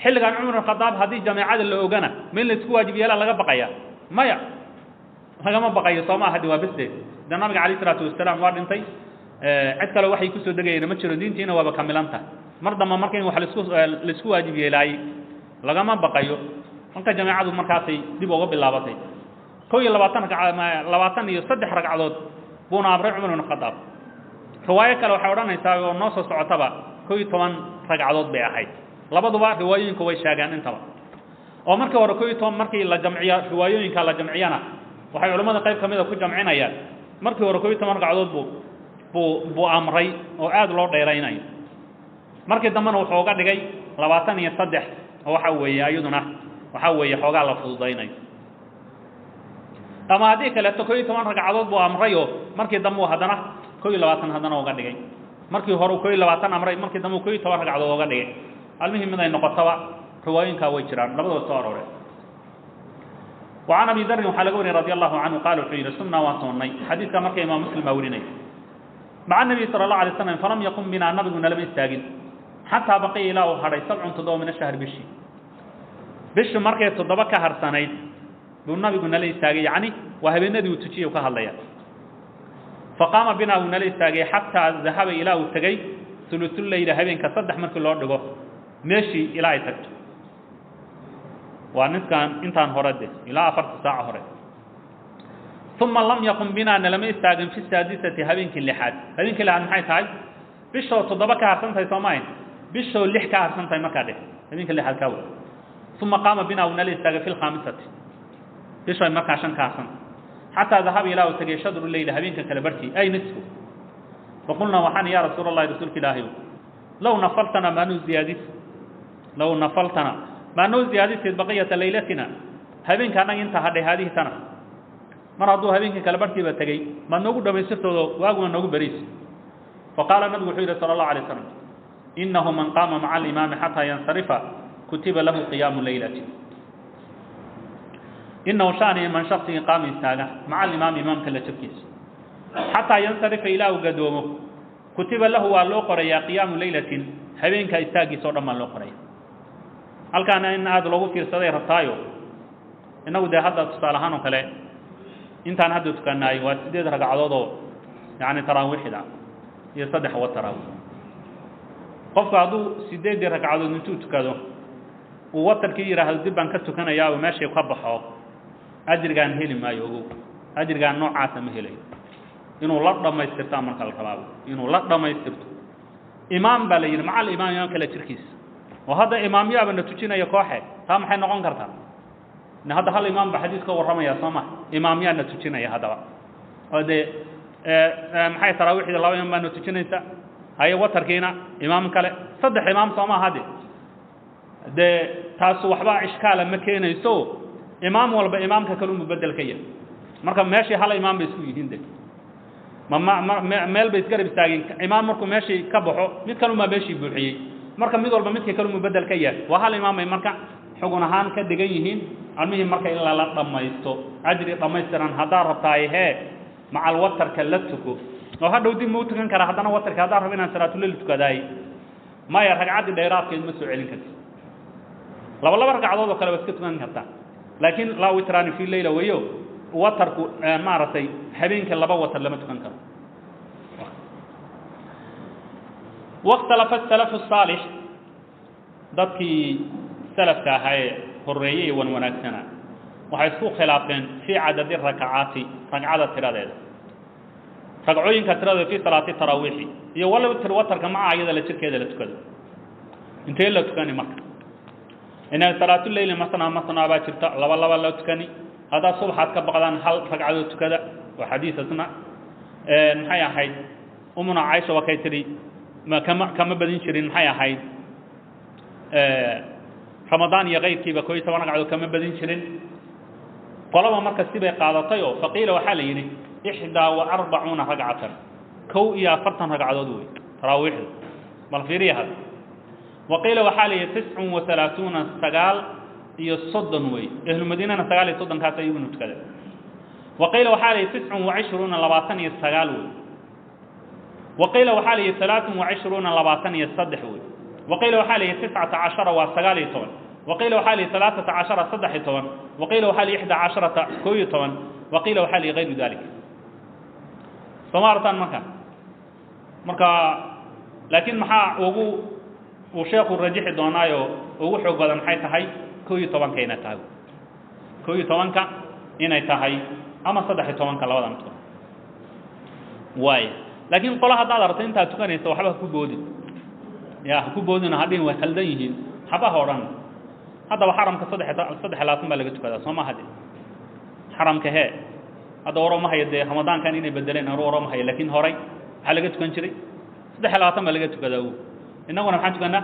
Xilligan Cumar ibn Khadaab haddii jameecada la ogana, ma in la isku waajib yeelaa laga baqaya? Maya, lagama baqayo. Soo maaha? De waa besde de nabiga calayh isalaatu wasalaam waa dhintay, cid kale waxay kusoo degayeen ma jiro, diintiina waaba kamilanta. Mar damba marka in wax laisku waajib yeelaayey lagama baqayo. Marka jameecadu markaasay dib uga bilaabatay. 21 ragca, 23 ragcadood buuna amray Cumar ibn Khadaab. Riwaayo kale waxay odhanaysaa oo noo soo socotaba 11 ragcadood bay ahayd. Labaduba riwaayooyinku way sheegaan intaba. Oo markii hore 11 markii la jamciyo, riwaayooyinka la jamciyana, waxay culimmada qayb ka mida ku jamcinayaan markii hore 11 ragcadood buu amray oo aada loo dheeraynayo, markii dambena wuxuu uga dhigay 23, oo waxa weeye iyaduna waxa weeye xoogaa la fududaynayo. Ama haddii kaleeto 11 ragcadood buu amrayoo markii dambe uu haddana 21 haddana uga dhigay. Markii hore uu 21 amray, markii dambe uu 11 ragcadood uga dhigay. Almihim, mid ay noqotaba riwaayooyinkaa way jiraan, labadaba soo arooreen. وعن أبي ذر waxaa laga wariyay رضي الله عنه قال wuxuu yidhi: صمنا waan soonnay. Xadiiska marka imaam Muslim baa warinaya. مع النبي صلى الله عليه وسلم فلم يقم بنا, nabigu nalama istaagin, حتى بقي ilaa uu hadhay سبع 7 من الشهر bishii. Bishu markay 7 ka harsanayd buu nabigu nala istaagay, yacni waa habeenadii uu tujiyay uu ka hadlaya. فقام بنا wuu nala istaagay حتى ذهب ilaa uu tegey ثلث الليل, habeenka saddex markii loo dhigo meeshii ilaa ay tagto, waa niskaan intaan hore de ilaa 4ta saaca hore. ثم لم يقم بنا nalama istaagin في السادسة habeenkii lixaad. Habeenkii lixaad maxay tahay? Bishoo 7 ka harsan tahay soo maahayn? Bishoo 6 ka harsan tahay markaa dheh, habeenka lixaad kaa wa. ثم قام بنا wuu nala istaagay في الخامسة, bishoy markaa 5 ka harsan tahay, حتى ذهب ilaa uu tegey شطر الليل, habeenka kale barhkii ay nisfu. فقلنا waxaan: يا رسول الله, rasuulka ilaahayow, لو نفلتنا maa noo ziyaadis, لو نفلتنا maa noo ziyaadisid بقية ليلتنا, habeenka annaga inta hadhay, هذه tana. Mar hadduu habeenkii kale barhkiiba tegey, maad noogu dhammaystirtoodo waaguma noogu beriis. فقال nabigu wuxuu yidhi صلى الله عليه وسلم: إنه من قام مع الإمام حتى ينصرف كتب له قيام ليلة. إنه شأنه من shaksigii قام istaaga مع الإمام imaamka la jabkiisa حتى ينصرف ilaa uu gadoomo, كتب له waa loo qorayaa قيام ليلة, habeenka istaagiisa o dhan baa loo qoraya. Halkaana in aada loogu fiirsaday rabtaayo. Innagu dee hadda tusaale ahaan oo kale intaan hadda tukanaay waa 8 ragcadood oo yacni taraawiixda iyo 3 wataraawix. Qofku hadduu 8dii ragcadood intuu tukado uu watarkii yidhaahdo dib baan ka tukanayaa oo meeshay ka baxo, ajrigaan heli maayo. Ogow, ajrigaan noocaasa ma helayo. Inuu la dhammaystirtaa marka la rabaabo, inuu la dhammaystirto. Imaam baa la yidhi, مع الإمام, imaam kale jirkiisa. Oo hadda imaamyaaba na tujinaya kooxe, taa maxay noqon kartaa? Hadda hal imaam ba xadiis ka warramaya, soo ma? Imaamyaa na tujinaya haddaba, oo dee maxay taraawiixda laba imaam baa na tujinaysa, haye, watarkiina imaam kale, saddex imaam, soo maaha? De dee taasu waxba ishkaala ma keenayso. Imaam walba imaamka kalunbu bedel ka yahay. Marka meeshii hal imaam bay isku yihiin de ma ma ma meel bay isgarab istaageen. Imaam markuu meeshii ka baxo, mid kalunbaa meeshii buuxiyey. Marka mid walba midka kalunbu bedel ka yahay, waa hal imaam bay marka xugun ahaan ka dhigan yihiin. Almihii marka in lala dhammaysto ajri dhammaystiran haddaad rabtaay, hee, macal watarka la tuko. Oo hadhow dib ma u tukan karaa haddana watarka haddaan rabo inaan salaatuleyl tukadaay? Maya, ragcaddii dheeraadkeed ma soo celin karti. Laba laba ragcadood oo kale waa iska tukan kartaa, laakiin لا وتران في ليلة weeyo watarku. Maaragtay, habeenka laba watar lama tukan karo. واختلف السلف الصالح, dadkii salafka ahaa ee horreeyey ee wan wanaagsanaa waxay isku khilaafeen في عدد الركعات, ragcada tiradeeda, ragcooyinka tiradooda, في صلاة التراويح iyo والوتر watarka, maca iyada la jirkeeda la tukado. Intee la tukani? Marka inay salaatuleyli مثنى مثنى baa jirta, laba laba la tukani. Haddaad subaxaad ka baqdaan, hal ragcadood tukada. Waa xadiis isna maxay ahayd? Umuna Caaisha waa kay tidhi ma kama badin jirin, maxay ahayd, Ramadaan iyo kayrkiiba 11 ragcadood kama badin jirin. Qolaba marka sibay qaadatay oo فقيل waxaa la yidhi 41 ركعة, 41 ragcadood wey taraawiixda. Bal fiiriya hadda. وقيل waxaa la yidhi 39, 39 wey. Ehlu madiinana 39kaas ayaguna tukada. وقيل waxaa la yidhi 29, 29 wey. وقيل waxaa la yidhi 23, 23 wey. Waqiila waxaa la yihi 19 waa 19. Waqiila waxaa la yihi 13 13. Waqiila waxaa la yihi 11 11. Waqiila waxaa la yihi gayru dalik. Sooma artaan marka? Marka laakiin maxaa ugu uu sheekhu rajixi doonaayo ugu xoog badan maxay tahay? 11-ka inay tahay, 11-ka inay tahay ama 13-ka, labada midkood waay. Laakiin qola haddaad aragto intaad tukanaysa, waxba ha ku boodin, ya ha ku boodina, hadhihin way khaldan yihiin, haba ha odhan. Haddaba xaramka 23 baa laga tukadaa, soo ma? Hade xaramka hee hadda waroma hayo, dee Ramadaankan inay bedeleen aru waroma hayo, laakiin horay maxaa laga tukan jiray? 23 baa laga tukadaa. Innaguna maxaan tukanaa?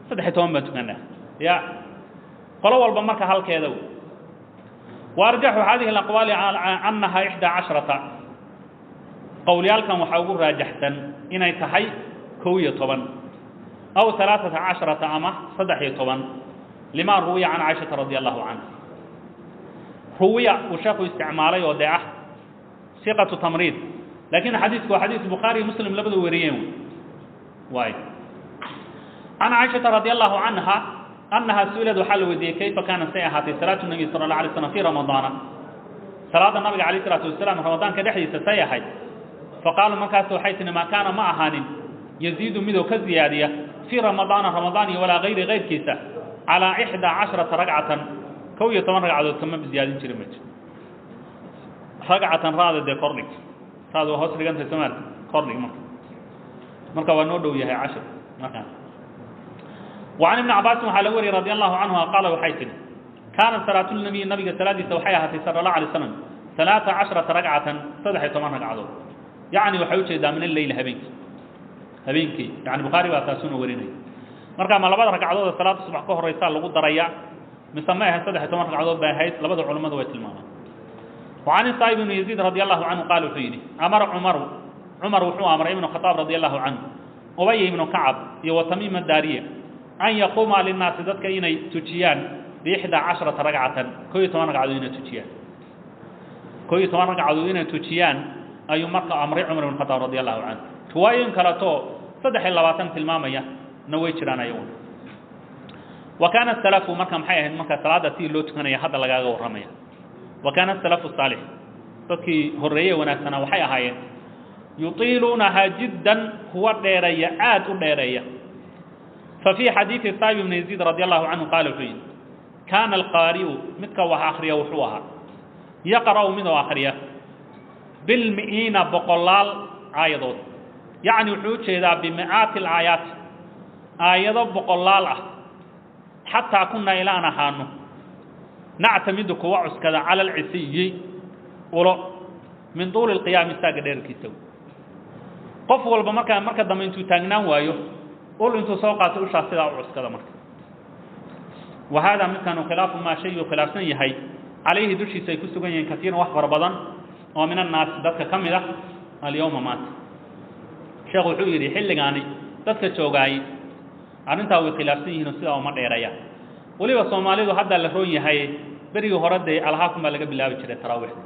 13 baan tukanaa. Ya qolo walba marka halkeeda. Waarjaxu hadihi alaqwaali annaha 11. Qowlyaalkan waxaa ugu raajaxsan inay tahay 11 aw 13 ama 13, lima ruwiya can Caishata radia allahu canha. Ruwiya uu sheekhu isticmaalay oo dee ah siqatu tamriid, lakin xadiisku waa xadiis Bukhaari iyo Muslim labadu wariyeen waay. Can Caishata radi allahu canha annaha su-ilad, waxaa la weydiiyey, kayfa kaana, say ahaatay, salaatu nabiy sala allah alay slam fi Ramadaana, salaada nabiga alayh isalaatu wasalaam Ramadaanka dhexdiisa say ahayd? Faqaalu, markaas waxay tihi, maa kaana, ma ahaanin, yaziidu midoo ka ziyaadiya, fii Ramadaana, Ramadaan iyo walaa gayri, kayrkiisa, calaa 11 ragcatan, 11 ragcadood kama ziyaadin jirin. Ma jiro ragcatan raada dee kordhig, raada waa hoos dhigantay soomaalka, kordhig. Marka waa noo dhow yahay cashir markaa. وعن ابن عباس waxaa laga wariyay رضي الله عنهma qaala, waxay tihi, kaanat salaatu nabiy, nabiga salaadiisa waxay ahaatay sala الله عليه وسلم 13 ragcatan, 13 ragcadood. Yacni waxay ujeedaa min alleyl, habeenkii, habeenkii yani. Bukhaari baa taasuna warinaya. Marka ma labada ragcadood ee salaada subax ka horeysaa lagu daraya mise ma ahayd 13 ragcadood bay ahayd? Labada culimmadu way tilmaamaan. وعن السائب بن يزيد رضي الله عنه قال, wuxuu yidhi, amara Cumaru, Cumar wuxuu amray, ibnu Khataab رضي الله عنه, Ubay ibnu Kacab iyo wa Tamiim Daariya, an yaquuma linnaasi, dadka inay tujiyaan, bi-11 ragcatan, 11 ragcadood inay tujiyaan, 11 ragcadood inay tujiyaan ayuu marka amray Cumar ibn Khataab رضي الله عنه. Riwaayooyin kaleto 23 tilmaamaya na way jiraan ayaguna. Wa kaana salafu, marka maxay ahayd marka salaada sidii loo tukanaya hadda lagaaga warramaya? Wa kaana salafu saalix, dadkii horreeye wanaagsanaa, waxay ahaayeen yutiiluunahaa jiddan, kuwa dheereeya, aad u dheereeya. Fa fii xadiidi Saa'ib ibn Yaziid رضي الله عنه qaala, wuxuu yidhi, kaana alqaari'u, midka wax akhriya, wuxuu ahaa, yaqra'u, midoo akhriya, bilmi'iina, boqolaal aayadood. Yacni wuxuu ujeedaa bimi'aati alaayaat, aayado boqolaal ah, xataa kunaa, ilaan ahaano, nactamidu, kuwa cuskada, cala alcisiyi, ulo, min tuuli alqiyaami, istaaga dheerkiisa. Qof walba markaa marka dambe intuu taagnaan waayo, ul intuu soo qaatay ushaa sidaa u cuskada. Marka wa haadaa midkanu khilaafu maa, shay uu khilaafsan yahay, calayhi, dushiisa ay ku sugan yihiin, kasiiran, wax fara badan oo min annaasi, dadka ka mid ah, alyawma, maanta. Sheekhu wuxuu yidhi, xilligaani dadka joogaay arrintaa way khilaafsan yihiin oo sidaa uma dheereeyaan. Weliba Soomaalidu hadda la roon yahay, berigii hore dee alhaakum baa laga bilaabi jiray taraawiixda.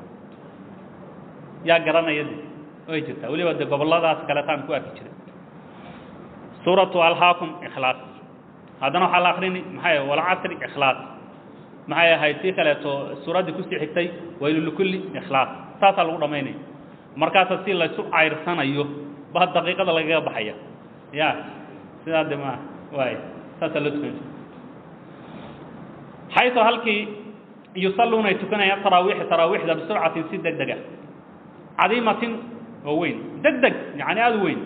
Yaa garanaya? De way jirtaa weliba dee gobolladaas kaletaan ku arki jiray suuratu alhaakum, Ikhlaas, haddana waxaa la akrini maxay, Walcasri, Ikhlaas, maxay ahayd sii kaleeto suuraddii kusii xigtay, Waylu likulli, Ikhlaas, saasaa lagu dhamaynaya. Markaasa si laysu cayrsanayo baa daqiiqada lagaga baxaya. Ya sidaa de ma waay, saasaa loo tukan jiray. Xaytu, halkii, yusalluuna, ay tukanayaan, taraawiixi, taraawiixda, bisurcatin, si deg deg ah, cadiimatin, oo weyn, deg deg yani aada u weyn.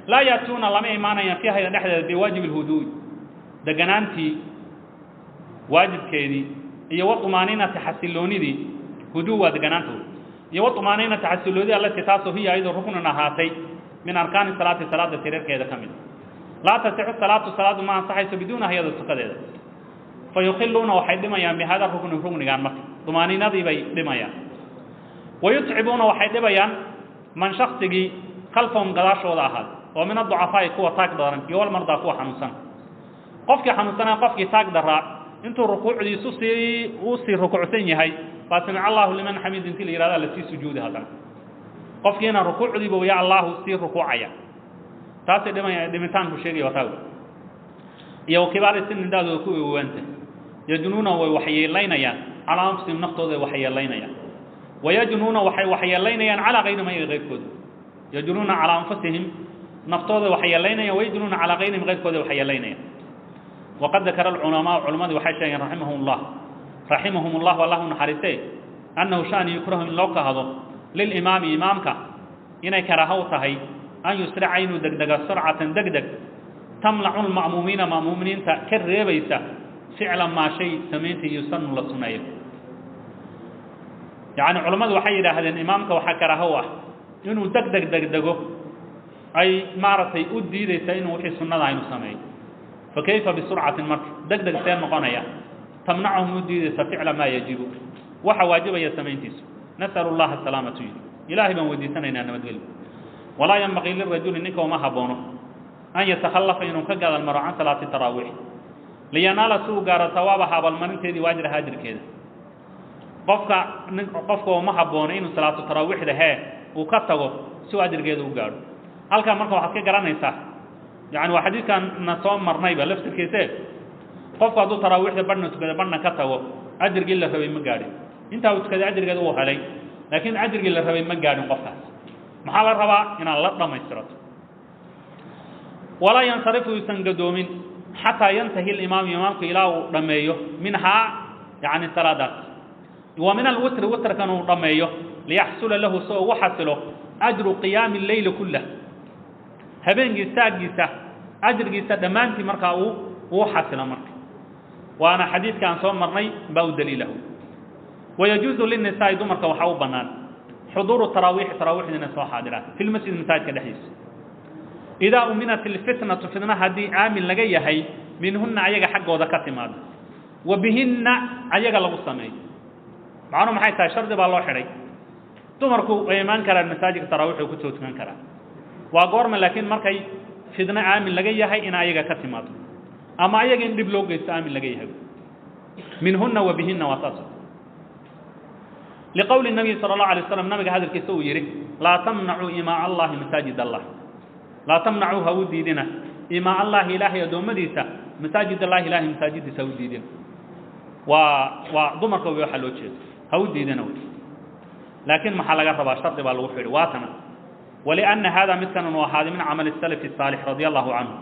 Laa yaatuuna, lama imaanayaan, fiiha, dhexdeeda, biwaajib alhuduu'i, deganaantii waajibkeedii, iyo waطumaaniinati, xasiloonidii. Huduu waa deganaanta, iyo waطumaaniinati, xasiloonidii, allati, taasoo, hiya, ayadoo, ruknan, ahaatay, min arkaani salaati, salaada tireerkeeda ka mid. Laa tasixu salaatu, salaadu ma ansaxayso, biduunaha, iyada tukadeeda. Fa yukhiluuna, waxay dhimayaan, bihada rukni, ruknigaan marka dumaaniinadii bay dhimayaan. Wayutcibuuna, waxay dhibayaan, man, shaksigii, khalfahum, gadaashooda ahaaday, oo min aducafaa'i, kuwa taag daran, iyo walmardaa, kuwa xanuunsan. Qofkii xanuunsanaa, qofkii taag daraa, intuu rukuucdiisu sii uu sii rukuucsan yahay baa samic allahu liman xamid intii la yihahda lasii sujuudi. Haddana qofkiina rukuucdiiba ya allahu sii rukuucaya. Taasay dhimaya, dhimitaanku sheegaya waa taa. Iyo kibaari sinin, da'dooda ku wewaanta. Yajnuuna, way waxyeelaynayaan, calaa anfusihim, naftooda ay waxyeelaynayaan. Wayajnuuna, waxay waxyeelaynayaan, calaa kayrihim, ayaga keyrkooda. Yajnuuna calaa anfusihim, naftooda waxyeelaynayaan. Wayajnuuna calaa kayrihim, keyrkooda waxyeelaynayaan. Waqad dakara alculamaau, culammadii waxay sheegeen, raximahum llah, raximahum ullah, allahu naxariistee, annahu shani yukrahu, in loo kahdo, lilimaami, imaamka inay karaaho u tahay, an yusrica, inuu degdega, surcatan, degdeg, tamnacu lma'muumiina, ma'muuminiinta ka reebaysa, ficla maa, shay samaynta, yusanu, la sunneeyo. Yacni culammadu waxay yidhaahdeen imaamka waxaa karaaho u ah inuu deg deg degdego ay maaragtay u diidaysa inuu wixii sunnada inuu sameeyo. Fa kayfa bisurcatin, marka deg deg see noqonaya, tamnacuhum, u diidaysa, ficla maa yajibu, waxa waajibaya samayntiisu. Nasalu llaha asalaamatu, yidhi, ilaahay baan weydiisanaynaa nabadgelyo. Walaa yanbaqii lirajuli, ninka uma haboono, an yatakhallafa, inuu ka gadal maro, can salaati taraawiix, liyanaala, si uu gaaro, sawaabaha, abaalmarinteedii, waajraha, ajirkeeda. Qofka nin qofka uma haboono inuu salaatu taraawiixda hee uu ka tago si uu ajirkeeda u gaadho. Halkaa marka waxaad ka garanaysaa, yani waa xadiidkan na soo marnayba laftirkiise, qofku hadduu taraawiixda badhna tukada, badhna ka tago, ajirgii la rabay ma gaadhin. Intaa uu tukaday ajirgeeda uu helay, laakiin ajirgii la rabay ma gaadhin qofkaas. Maxaa la rabaa? Inaad la dhammaystirato. Walaa yansarifu, yuusan gadoomin, xataa yantahi alimaamu, imaamku ilaa uu dhammeeyo, minhaa, yacni salaadaas, wa min alwitri, witrkan uu dhammeeyo, liyaxsula lahu, si ugu xasilo, ajru qiyaami alleyli kullah, habeenkii saagiisa ajrigiisa dhammaantii markaa uu xasilo. Marka waana xadiidka aan soo marnay baa u daliilahu. Wayajuuzu linnisaa'i, dumarka waxaa u bannaan, xuduuru taraawiixi, taraawiixda inay soo xaadiraan, fi lmasjid, masaajidka dhexdiisa, idaa uminat ilfitnatu, fitna haddii aamin laga yahay, minhunna, ayaga xaggooda ka timaado, wa bihinna, ayaga lagu sameeyo. Macnuhu maxay tahay? Shardi baa loo xidhay. Dumarku way imaan karaan masaajidka, taraawiix ku soo tukan karaan. Waa goorma laakiin? Markay fidno aamin laga yahay in ayaga ka timaado ama ayaga in dhib loo geysto aamin laga yahay. Minhunna wa bihinna waa saas. Liqowli nabiy sala allahu alay waslam, nabiga hadalkiisa uu yidhi: laa tamnacuu imaa allahi masaajid allah, laa tamnacuu, ha u diidina, imaa allahi, ilaahay addoommadiisa, masaajid allahi, ilahay masaajidiisa ha u diidina. Waa dumarka wey waxaa loo jeedo, ha u diidina wey. Laakiin maxaa laga rabaa? Shardi baa lagu xidhi, waatana: walianna hada, midkan uu ahaaday, min camali salafi saalix radia allahu canhu.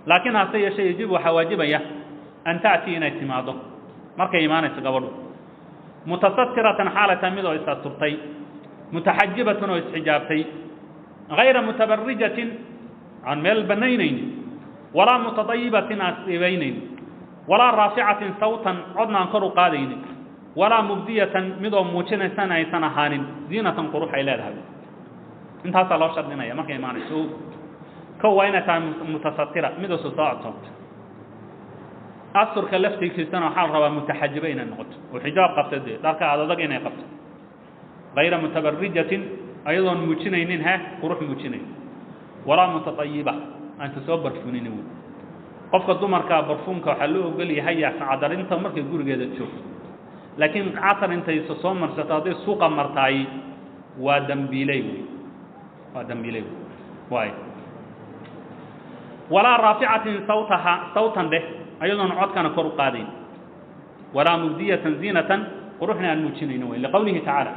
Laakiin hase yeeshee, yajibu, waxaa waajibaya, an ta'tii, inay timaado, markay imaanayso gabadhu, mutasatiratan, xaalata mid oo is-asturtay, mutaxajibatan, oo isxijaabtay, hayra mutabarijatin, aan meel bannaynaynin, walaa mutadayibatin, aan isdhibaynaynin, walaa raaficatin sawtan, codna aan kor u qaadaynin, walaa mubdiyatan, midoo muujinaysana aysan ahaanin, ziinatan, qurux ay leedahay. Intaasaa loo shardinaya markay imaanayso. Kow, waa inay tahay mutasatira, midoo soo codsoonta. Asurka laftigiisana waxaa la rabaa mutaxajiba inay noqoto oo xijaab qabta, dee dharka aad adag inay qabto, hayra mutabarijatin, ayadoon muujinaynin he qurux muujinayn, walaa mutatayiba, aansa soo barfuninin. Wey qofka dumarka barfuunka waxaa loo ogol yahay cadarinta markay gurigeeda joogto, laakiin catar intaysa soo marsato hadday suuqa martaay, waa dambiiley wey, waa dambiiley wey. Waay walaa raaficatin sawtaha, sawtan dheh, ayadoon codkana kor u qaadayn, walaa mubdiyatan ziinatan, quruxna aan muujinayno wey. Liqowlihi tacaala: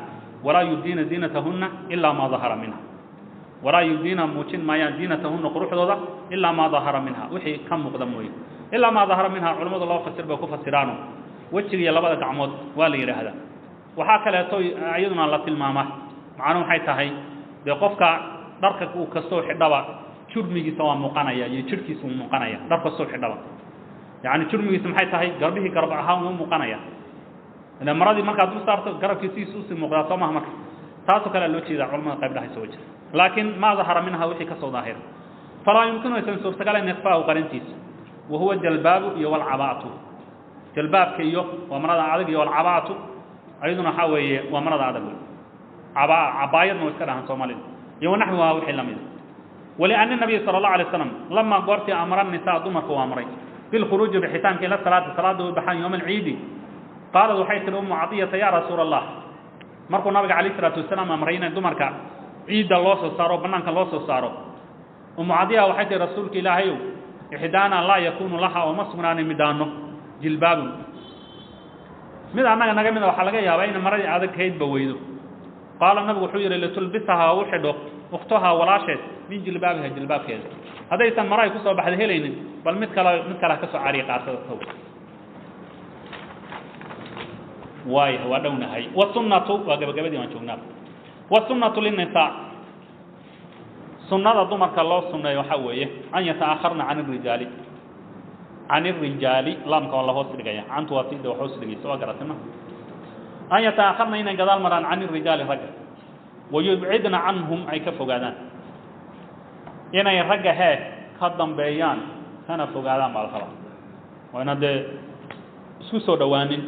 walaa yubdiina ziinatahunna ilaa maa dahara minha. Walaa yubdiina, muujin maayaan, ziinatahunna, quruxdooda, ilaa maa dahara minha, wixii ka muuqda mooye. Ilaa maa dahara minha culimmadu laba fasir bay ku fasiraano: wejiga iyo labada gacmood waa la yidhaahdaa. Waxaa kaleeto iyaduna la tilmaamaa, macnuhu maxay tahay? Dee qofka dharka uu kastoo xidhaba jurmigiisa waa muuqanaya iyo jidhkiisa wuu muuqanaya. Dhar kastoo xidhaba, yacni jurmigiisa maxay tahay? Garbihii garab ahaan wuu muuqanaya, ila maradii markaad dul saarto garabkiisiisa usii muuqdaa, soo maha? Marka taasoo kalea loo jeedaa culamada qayb dhahaysa wa jira. Laakiin maa dahara minha, wixii ka soo daahira, falaa yumkinu, aysan suurtagalayn, ikhfaau, qarintiisa. Wa huwa jalbaabu iyo walcabaatu, jalbaabka iyo waa marada adag, iyo walcabaatu, ayaduna waxaa weeye waa marada adag wey, cabaa, cabaayadna way iska dhahan soomaalida, iyo wanaxwihaa, wixii lamida. Walianna nabiya sala allahu alay slam lamaa, goortii, amara nisaa, dumarka uu amray, bilkhuruuji, bixitaanka, ila salaati, salaada u baxaan, yowma alciidi, qaalad, waxay tihi Umu Cadiyata: yaa rasuula allah. Markuu nabiga calayh isalaatu wasalaam amray inay dumarka ciidda loo soo saaro, banaanka loo soo saaro, Umu Cadiya waxay tihi: rasuulka ilaahayow, Ixdaana laa yakuunu laha oo ma sugnaanin midaano jilbaabun. Mid annaga naga mida waxaa laga yaabaa inay maradii adagkaydba weydo. Qaala nabigu wuxuu yidhi litulbisahaa u xidho ukhtahaa walaasheed min jilbaabiha jilbaabkeeda. Haddaysan mara ay ku soo baxda helaynin, bal mid kale mid kale ha ka soo cariya qaadsada taw. Waaya, waa dhownahay. Wasunnatu waa gabagabadii waan joognaa. Wasunnatu linnisaa, sunnada dumarka loo sunneeyo waxaa weeye an yata'akharna can irijaali, can irijaali laamka waa la hoos dhigaya, cantu waa sida wax hoos dhigaysa, waa garatay ma. An yata'akharna inay gadaal maraan can irijaali ragga, wayubcidna canhum ay ka fogaadaan, inay ragga hee ka dambeeyaan kana fogaadaan baa la rabaa. Waa inaad dee isku soo dhowaanin.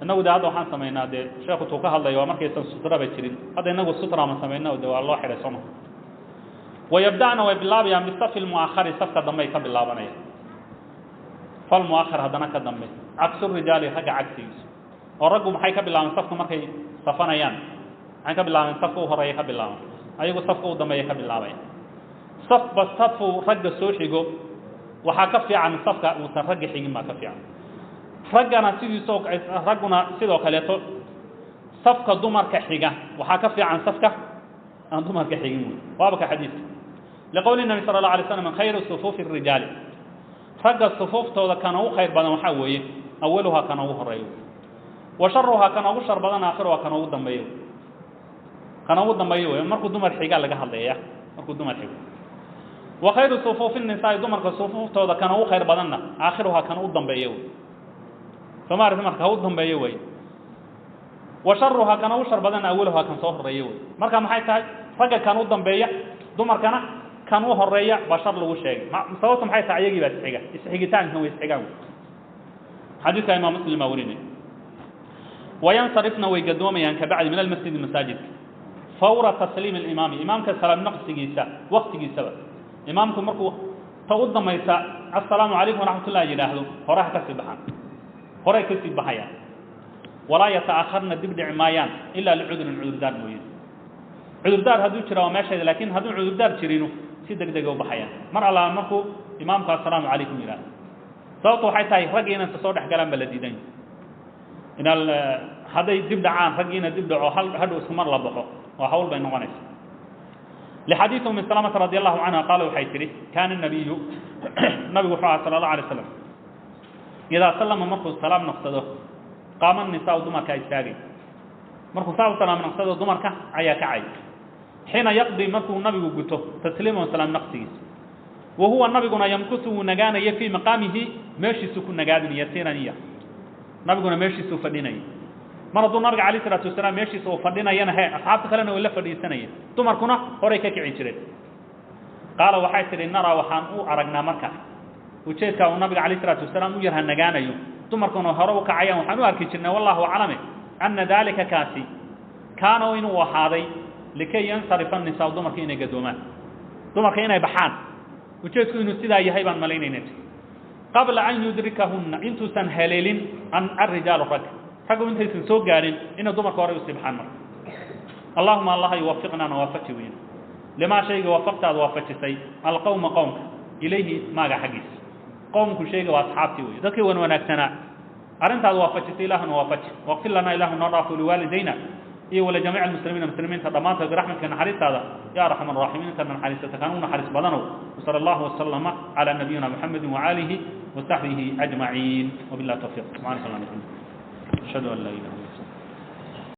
Innagu de hadda waxaan samaynaa, dee sheekhu tuu ka hadlayo waa markaysan sutraba jirin. Hadda innagu sutra ma samayna, de waa loo xidhay sooma. Wayabda'na way bilaabayaan bisafi lmu'akhari, safka dambe ay ka bilaabanayaan, falmu'akhar haddana ka dambe, caksu rijaali ragga cagsigiisu. Oo raggu maxay ka bilaabeen safka markay safanayaan? Maxay ka bilaabeen? Safka u horeeya ka bilaaban, ayagu safka u dambeeya ka bilaabaya. Safba safuu ragga soo xigo waxaa ka fiican safka uusan ragga xigin baa ka fiican. Raggana sidiisoo ragguna sidoo kaleeto safka dumarka xiga waxaa ka fiican safka aan dumarka xigin wey. Waaba ka xadiidka liqowli nabi sala allahu alay slam khayru sufuufi rijaali, ragga sufuuftooda kana ugu khayr badan waxaa weeye awaluhaa kana ugu horeeyo, wa sharuhaa kana ugu shar badan aakhiruhaa kana ugu dambeeyo, kana ugu dambeeyo wey markuu dumar xigaa laga hadlaya, markuu dumar xigo. Wa khayru sufuufi nisaa'i, dumarka sufuuftooda kana ugu khayr badanna aakhiruhaa kana u dambeeyo wey. Soo ma aragti? Marka ha u dambeeyo wey. Wa sharuhaa kana ugu shar badanna awaluhaa kan soo horeeyo wey. Marka maxay tahay? Ragga kan u dambeeya, dumarkana kan u horeeya baa shar lagu sheegay. Sababta maxay tahay? Ayagii baa isxiga, isxigitaankan way isxigaan wey. Xadiidka imaam Muslim baa warinaya. Wayansarifna way gadoomayaan kabacdi min almasjidi masaajidka fawra tasliimi alimaami, imaamka salaam naqsigiisa waqtigiisaba. Imaamku markuu ta u dambaysa assalaamu calaykum waraxmat ullah yidhaahdo, horaha kasii baxaan, horay kasii baxayaan. Walaa yata'akharna dib dhici maayaan ilaa licudrin, cudurdaar mooye. Cudurdaar hadduu jira waa meeshayda, laakiin hadduu cudurdaar jirinu si deg dega u baxayaan mar allaa markuu imaamku assalaamu calaykum yidhaahdo. Sababtu waxay tahay raggii inaysa soo dhex galaan baa la diidan. Inaal hadday dib dhacaan raggiina dib dhaco hal hadhow isku mar la baxo, waa hawl bay noqonaysa. لxadيiث أم سلمة رضي الله عنها قال waxay tihi kaana النabiyu, nabigu wuxuu aha sala الlaه عليه وسلم idaa sallama markuu salaam naqsado qaama الnisaau dumarka istaagay. Markuu saa u salaam naqsado dumarka ayaa kacay. Xiina yaqdi markuu nabigu guto tasliimahu salaam naqsigiisa, wa huwa nabiguna yamkusu wuu nagaanaya fii maqaamihi meeshiisuu ku nagaadinaya yasiiran iya, nabiguna meeshiisuu fadhinaya. Mar hadduu nabiga alayh isalaatu wasalaam meeshiisa uu fadhinayana he asxaabta kalena way la fadhiisanayeen, dumarkuna horay ka kici jireen. Qaala waxay tidhi naraa waxaan u aragnaa marka ujeedka uu nabiga alayh isalaatu wasalaam u yarha nagaanayo, dumarkuna hore u kacayaan, waxaan u arki jirnay wallahu aclame ana daalika kaasi kaana inuu ahaaday likay yansarifa annisaa, dumarka inay gadoomaan, dumarka inay baxaan. Ujeedku inuu sidaa yahay baan malaynayna qabla an yudrikahunna intuusan haleelin alrijaalu rag, raggu intaysan soo gaarin inay dumarka horay usii baxaan. Marka allahuma allaha yuwafiqnaa na waafaji weyne limaa shayga waafaqta aad waafajisay alqowma qowmka ilayhi maaga xaggiisa. Qowmku sheega waa asxaabtii wey, dadkii wan wanaagsanaa. Arrintaad waafajisay ilaahuna waafaji. Waqfir lanaa ilahu noo dhaafo, liwaalidayna iyo walajamiic almuslimiina muslimiinta dhammaantood biraxmatika naxariistaada ya arxam araaximiin intana naxariisata kan u naxariis badanow. Wasala allahu wasalama calaa nabiyina muxamedi wacaalihi wasaxbihi ajmaciin. Wabillahi tawfiiq. Subxaanaka allahuma bixamdik, ashhadu an laa ilaha